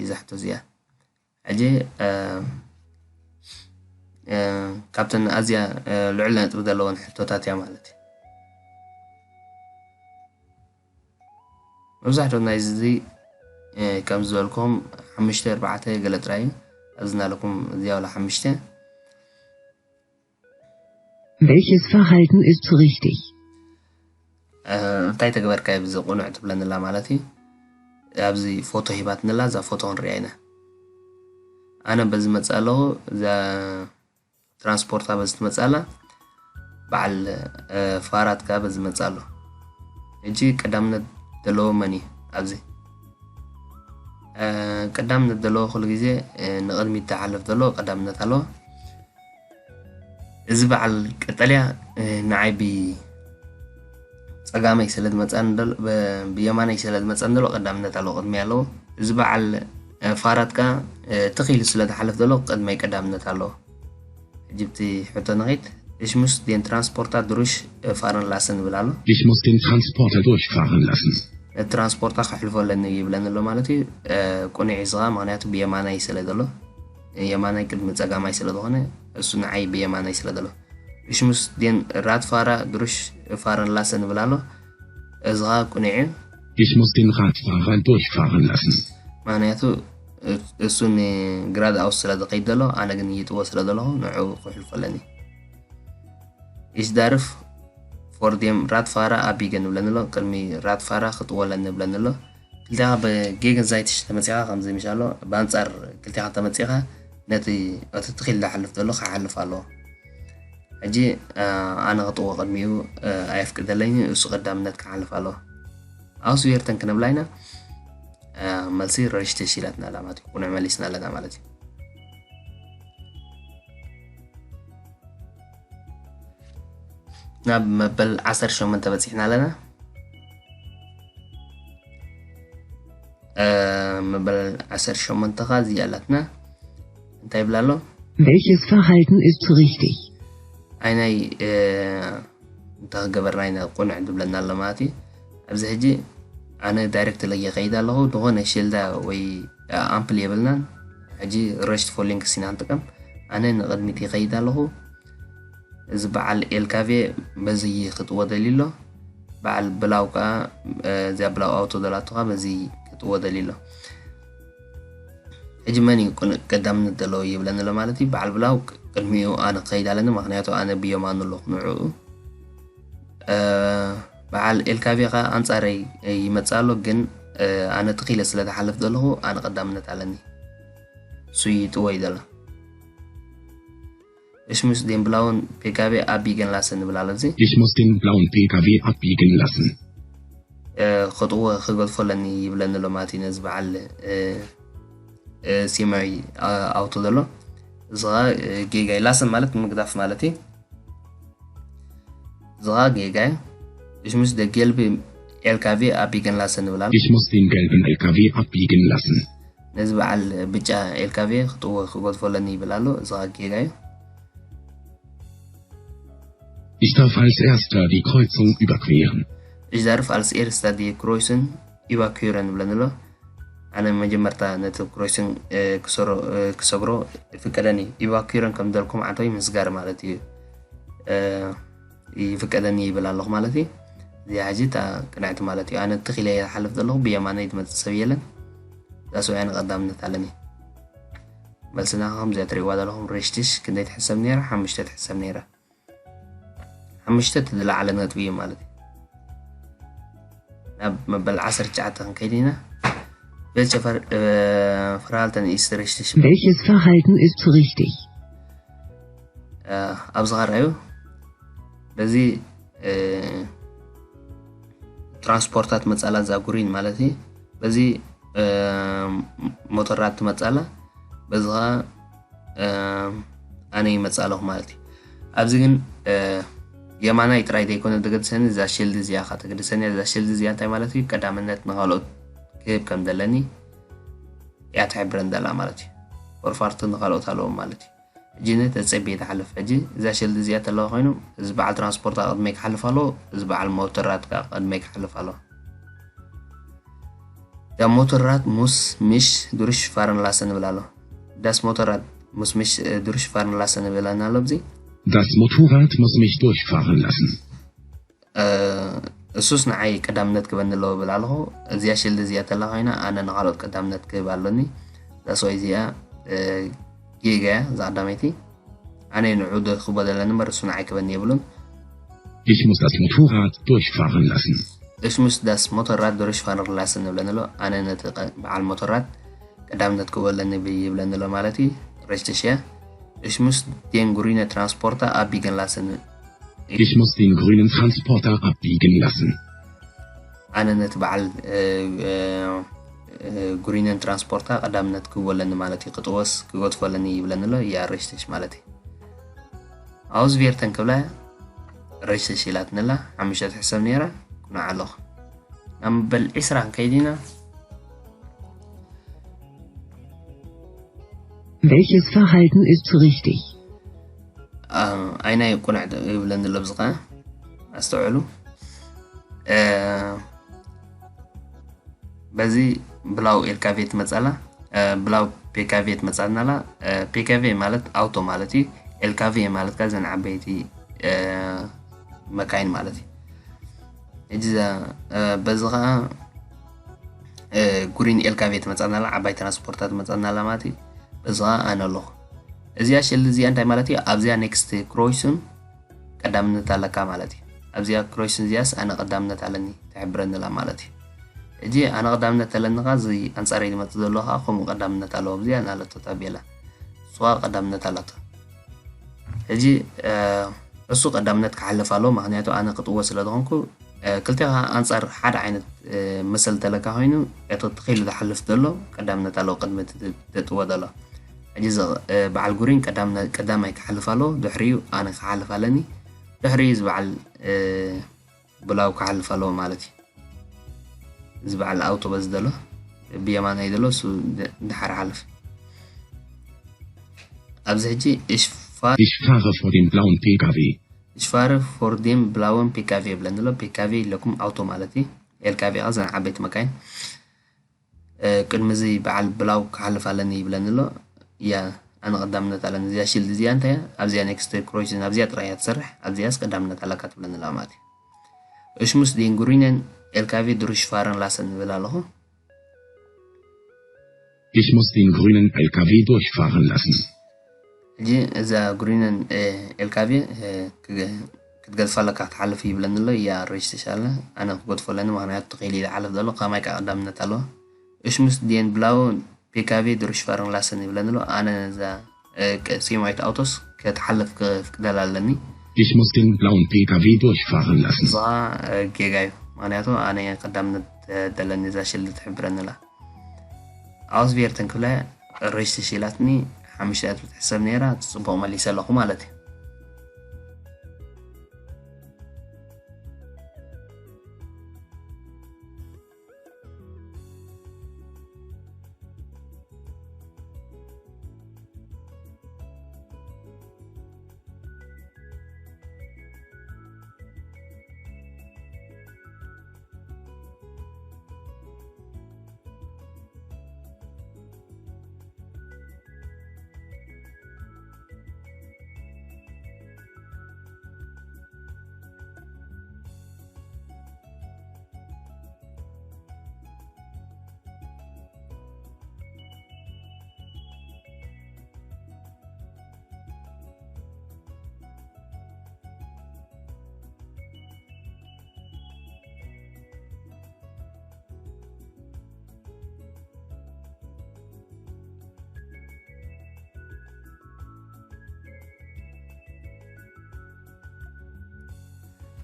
እዛ ሕቶ እዚኣ። ሕጂ ካብተን ኣዝያ ልዑል ነጥቢ ዘለዎን ሕቶታት እያ ማለት እዩ። መብዛሕትኡ ናይ እዚ ከም ዝበልኩም ሓሙሽተ ኣርባዕተ ገለ ጥራይ እዩ። ኣብዚ ናለኩም እዚኣ ወላ ሓሙሽተ። Welches Verhalten ist richtig? እንታይ ተግበርካዮ ብዚ ቁኑዕ ትብለንላ ማለት እዩ። ኣብዚ ፎቶ ሂባትንላ፣ እዛ ፎቶ ክንሪኣ ኢና። ኣነ በዚ መፅእ ኣለኹ፣ እዛ ትራንስፖርታ በዚ ትመፅእ ኣላ፣ በዓል ፋራትካ በዚ መፅእ ኣሎ። ሕጂ ቀዳምነት ዘለዎ መን እዩ ኣብዚ? ቀዳምነት ዘለዎ ኩሉ ግዜ ንቕድሚት ዝሓልፍ ዘሎ ቀዳምነት ኣለዎ። እዚ በዓል ቀጠልያ ንዓይ ብጸጋመይ ስለ ዝመጸኒ ብየማነይ ስለ ዝመጸኒ ዘሎ ቀዳምነት ኣለዎ፣ ቅድሚ ኣለዎ። እዚ በዓል ፋራት ከኣ ትኺሉ ስለ ዝሓልፍ ዘሎ ቅድመይ ቀዳምነት ኣለዎ። ሕጂ ብቲ ሕቶ ንኺድ። Ich muss den Transporter durch Fahrenlassen ንብል ኣሎ። Ich muss den Transporter durchfahren lassen. ትራንስፖርታ ክሕልፎ ኣለኒ ይብለኒ ኣሎ ማለት እዩ። ቁኑዕ እዩ ዝኻ ምክንያቱ ብየማናይ ስለ ዘሎ የማናይ ቅድሚ ጸጋማይ ስለ ዝኾነ እሱ ንዓይ ብየማናይ ስለ ዘሎ። Ich muss den Radfahrer durchfahren lassen ንብል ኣሎ። እዚ ኸዓ ቁኑዕ እዩ። Ich muss den Radfahrer durchfahren lassen. ምክንያቱ እሱ ንግራድ ኣውስ ስለ ዝኸይድ ዘሎ ኣነ ግን ይጥዎ ስለ ዘለኹ ንዑ ክሕልፎ ኣለኒ። Ich darf vor dem Radfahrer abbiegen ንብለኒ ኣሎ። ቅድሚ ራድፋራ ክጥወለኒ ይብለኒ ኣሎ። ክልቲኻ ብጌገንዛይትሽ ተመጺኻ ከምዚ ምሽ ኣሎ ብኣንጻር ክልቲኻ ተመጺኻ ነቲ እቲ ትኺል ዝሓልፍ ዘሎ ክሓልፍ ኣለዎ። ሕጂ ኣነ ክጥዎ ቅድሚኡ ኣየፍቅደለይን እሱ ቀዳምነት ክሓልፍ ኣለዎ። ኣውስ ቬርተን ክንብላ ኢና። መልሲ ረሽተሽ ኢላትና ኣላ ማለት እዩ። ቁኑዕ መሊስና ኣለና ማለት እዩ። ናብ መበል ዓሰርተ ሸሞንተ በጺሕና ኣለና። መበል ዓሰርተ ሸሞንተ ኸዓ እዚኣ ኣላትና። እንታይ ይብላ ኣሎ? Welches Verhalten ist richtig? ኣይናይ እንታይ ክገበርና ኢና ቁኑዕ ዝብለና ኣሎ ማለት እዩ። ኣብዚ ሕጂ ኣነ ዳይሬክት ለየ ከይድ ኣለኹ ዝኾነ ሽልዳ ወይ ኣምፕል የብልናን። ሕጂ ረሽት ፎሊንክስ ኢና ንጥቀም። ኣነ ንቕድሚት ይኸይድ ኣለኹ። እዚ በዓል ኤልካቬ በዚ ክጥዎ ደልዩ ኣሎ። በዓል ብላው ከዓ እዚኣ ብላው ኣውቶ ዘላቶ ከዓ በዚ ክጥዎ ደልዩ ኣሎ። ሕጂ መን እዩ ቀዳምነት ዘለዎ ይብለኒ ኣሎ ማለት እዩ። በዓል ብላው ቅድሚኡ ኣነ ክኸይድ ኣለኒ፣ ምክንያቱ ኣነ ብየማኑ ኣለኹ ንዕኡ። በዓል ኤልካቬ ከዓ ኣንፃረይ ይመፅእ ኣሎ፣ ግን ኣነ ትኺለ ስለ ዝሓልፍ ዘለኹ ኣነ ቀዳምነት ኣለኒ። እሱ ይጥወይ ዘሎ። Ich muss den blauen P K W abbiegen lassen ንብል ኣሎ እዚ። Ich muss den blauen P K W abbiegen lassen. ክጥወ ክገድፎ ኣለኒ ይብለኒ ኣሎ ማለት እዩ ነዚ በዓል ሲማይ ኣውቶ ዘሎ። እዚ ኸዓ ጌጋ እዩ። ላሰን ማለት ምግዳፍ ማለት እዩ። እዚ ኸዓ ጌጋ እዩ። Ich muss den gelben L K W abbiegen lassen ንብል ኣሎ። Ich muss den gelben L K W abbiegen lassen. ነዚ በዓል ብጫ ኤልካቤ ክጥወ ክገድፎ ኣለኒ ይብል ኣሎ። እዚ ኸዓ ጌጋ እዩ። Ich darf als Erster die Kreuzung überqueren. Ich darf als Erster die Kreuzung überqueren ይብለኒ ኣሎ። ኣነ መጀመርታ ነቲ ክሮሲን ክሰግሮ ይፍቀደኒ። ኢቫኩረን ከም ዘልኩም ዓንተወይ ምስጋር ማለት እዩ። ይፍቀደኒ ይብል ኣለኹ ማለት እዩ። እዚኣ ሕጂ እታ ቅንዕቲ ማለት እዩ። ኣነ ትኺለ እየ ዝሓልፍ ዘለኹ፣ ብየማነይ ዝመፅእ ሰብ የለን። እዛ ሰብኣይ ኣነ ቀዳምነት ኣለኒ። መልስና ከምዚኣ ትሪእዋ ዘለኹም። ሬሽትሽ ክንደይ ትሕሰብ ነይራ? ሓሙሽተ ትሕሰብ ነይራ። ሓሙሽተ እቲ ዝለዓለ ነጥቢ እዩ ማለት እዩ። ናብ መበል ዓሰርተ ትሽዓተ ክንከይድ ኢና። Welche Ver- äh, Verhalten ist richtig? Welches Verhalten ist richtig? ኣብዚ ኸራዩ በዚ ትራንስፖርታት መጻላ እዛ ጉሪን ማለት እዩ። በዚ ሞተራት ትመጻላ፣ በዚ ኸዓ ኣነ ይመጽእ ኣለኹ ማለት እዩ። ኣብዚ ግን የማናይ ጥራይ ዘይኮነ ዘገድሰኒ እዛ ሽልድ እዚኣ ኸዓ ተገድሰኒ። እዛ ሽልድ እዚኣ እንታይ ማለት እዩ? ቀዳምነት ንኻልኦት ክህብ ከም ዘለኒ እያ ትሕብረን ዘላ ማለት እዩ። ፎርፋርት ንኻልኦት ኣለዎም ማለት እዩ። ሕጂ ነተጸብየ ትሓልፍ። ሕጂ እዛ ሽልድ እዚኣ ተለዋ ኮይኑ እዚ በዓል ትራንስፖርት ኣብ ቅድመይ ክሓልፍ ኣለዎ፣ እዚ በዓል ሞተራት ከኣ ቅድመይ ክሓልፍ ኣለዎ። Der Motorrad muss mich durchfahren lassen ንብል ኣሎ። Das Motorrad muss mich durchfahren lassen ንብል ኣሎ ኣብዚ። Das Motorrad muss mich durchfahren lassen. እሱስ ንዓይ ቀዳምነት ክበኒ ኣለዎ ብል ኣለኹ። እዚኣ ሽልድ እዚኣ ተላ ኮይና ኣነ ንካልኦት ቀዳምነት ክህብ ኣለኒ። ዳስዋይ እዚኣ ጌጋ እያ እዛ ቀዳመይቲ። ኣነ ንዑ ክበደለኒ እምበር እሱ ንዓይ ክበኒ የብሉን። Ich muss das Motorrad durchfahren lassen. Ich muss das Motorrad durchfahren lassen ንብለኒ ኣሎ። ኣነ ነቲ በዓል ሞቶራት ቀዳምነት ክበለኒ ይብለኒ ኣሎ ማለት እዩ። Richtig እያ። Ich muss den grünen Transporter abbiegen lassen. Ich muss den grünen Transporter abbiegen lassen. ኣነ ነቲ በዓል grünen Transporter ቀዳምነት ክበለኒ ማለት እዩ። ክጥወስ ክገድፈለኒ ይብለኒ ኣሎ። እያ richtig ማለት እዩ። Auswerten ክብላ richtig ኢላትኒ ኣላ። ሓሙሽተ ትሕሰብ ነይራ። ኩና ኣለኹ ናብ በል ዒስራ ክንከይድ ኢና። Welches Verhalten ist richtig? ኣይናይ ቁኑዕ ይብለኒ ኣሎ። ብዚ ኸዓ ኣስተውዕሉ። በዚ ብላው ኤልካቬ ትመጻላ። ብላው ፔካቬ ትመጻልናላ። ፔካቬ ማለት ኣውቶ ማለት እዩ። ኤልካቬ ማለት ከ ዘን ዓበይቲ መካይን ማለት እዩ። ሕጂ በዚ ከዓ ጉሪን ኤልካቬ ትመጻልናላ፣ ዓባይ ትራንስፖርታ ትመጻልናላ ማለት እዩ። በዚ ከዓ ኣነ ኣለኹ። እዚኣ ሽል እዚኣ እንታይ ማለት እዩ? ኣብዚኣ ኔክስት ክሮይሱን ቀዳምነት ኣለካ ማለት እዩ። ኣብዚኣ ክሮይስን እዚኣስ ኣነ ቀዳምነት ኣለኒ ትሕብረኒ ኣላ ማለት እዩ። ሕጂ ኣነ ቀዳምነት ኣለኒ ኸዓ እዚ ኣንጻረይ ዝመጽእ ዘሎ ኸዓ ከምኡ ቀዳምነት ኣለዎ። ኣብዚኣ ናለቶ ታቤላ እሱ ኸዓ ቀዳምነት ኣለቶ። ሕጂ እሱ ቀዳምነት ክሓልፍ ኣለዎ፣ ምኽንያቱ ኣነ ክጥወ ስለ ዝኾንኩ። ክልተ ኸዓ ኣንጻር ሓደ ዓይነት መሰል ተለካ ኮይኑ እቶ ተኺሉ ዝሓልፍ ዘሎ ቀዳምነት ኣለዎ ቅድሚ እቲ ዘጥወ ዘሎ። ሕጂ በዓል ጉሪን ቀዳማይ ክሓልፍ ኣለዎ፣ ድሕሪኡ ኣነ ክሓልፍ ኣለኒ። ድሕሪኡ እዚ በዓል ብላው ክሓልፍ ኣለዎ ማለት እዩ። እዚ በዓል ኣውቶበስ ዘሎ ብየማናይ ዘሎ እሱ ድሓር ሓልፍ። ኣብዚ ሕጂ እሽፋ Ich fahre vor dem blauen P K W. እሽፋር ፎርዴም ብላውን ፒካቬ ይብለኒ ኣሎ። ፒካቬ ኢለኩም ኣውቶ ማለት እዩ። ኤልካቬ ኸዓ ዘን ዓበይቲ መካይን ቅድሚ እዚ በዓል ብላው ክሓልፍ ኣለኒ ይብለኒ ኣሎ። እያ ኣነ ቀዳምነት ኣለኒ። እዚኣ ሽልድ እዚኣ እንታይ እያ? ኣብዚኣ ኔክስት ክሮይስን ኣብዚኣ ጥራይ እያ ትሰርሕ። ኣብዚኣስ ቀዳምነት ኣለካ ትብለኒ ኣላ ማለት እዩ። እሽሙስ ዴን ጉሪነን ኤልካቬ ድሩሽ ፋረን ላሰን ንብል ኣለኹ። Ich muss den grünen L K W durchfahren lassen. ሕጂ እዛ ግሪነን ኤልካቬ ክትገድፋ ኣለካ ክትሓልፍ ይብለኒ ኣሎ። እያ ሬጅ ተሻለ ኣነ ክገድፎ ኣለኒ ምክንያቱ ተኸይሉ እዩ ዝሓልፍ ዘሎ። ከማይ ከዓ ቀዳምነት ኣለዎ። እሽሙስ ዴን ብላውን ፒካቬ ድሩሽ ፋረን ላሰን ይብለኒ ኣሎ። ኣነ እዛ ሲማይት ኣውቶስ ክትሓልፍ ክፍቅደላ ኣለኒ። Ich muss den blauen P K W durchfahren lassen. እዛ ጌጋ እዩ ምክንያቱ ኣነ ቀዳምነት ደለኒ እዛ ሽልድ ትሕብረኒ ኣላ። ኣውስቬርተን ክብላ ሬጅ ተሽላትኒ ሓሙሽተ ነጥቢ ትሕሰብ ነይራ። ጽቡቕ መሊሰ ኣለኹ ማለት እዩ።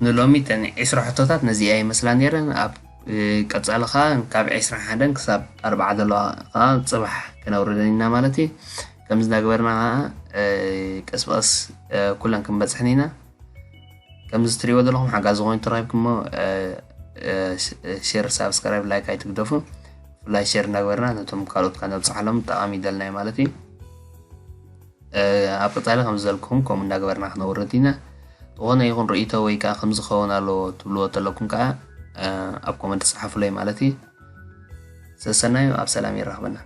ንሎሚ ተን ዕስራ ሕቶታት ነዚኣ ይመስላ ነይረን። ኣብ ቀጻሊ ኸኣ ካብ ዕስራን ሓደን ክሳብ ኣርባዓ ዘለዋ ኸኣ ጽባሕ ክነውርደን ኢና ማለት እዩ። ከምዚ እናገበርና ኸኣ ቀስ ብቐስ ኩለን ክንበጽሕን ኢና። ከምዚ ትሪእዎ ዘለኹም ሓጋዚ ኮይኑ ተረኺብኩሞ ሼር፣ ሳብስክራይብ፣ ላይክ ኣይትግደፉ። ብፍላይ ሼር እናገበርና ነቶም ካልኦት ከነብጽሓሎም ጠቓሚ ይደልና እዩ ማለት እዩ። ኣብ ቀጻሊ ከም ዝበልኩም ከምኡ እናገበርና ክነውርድ ኢና። ዝኾነ ይኹን ርእይቶ ወይ ከዓ ከምዚ ክኸውን ኣለዎ ትብልዎ ተለኩም ከዓ ኣብ ኮመንት ጸሓፉለይ ማለት እዩ። ሰሰናዩ ኣብ ሰላም የራኽበና።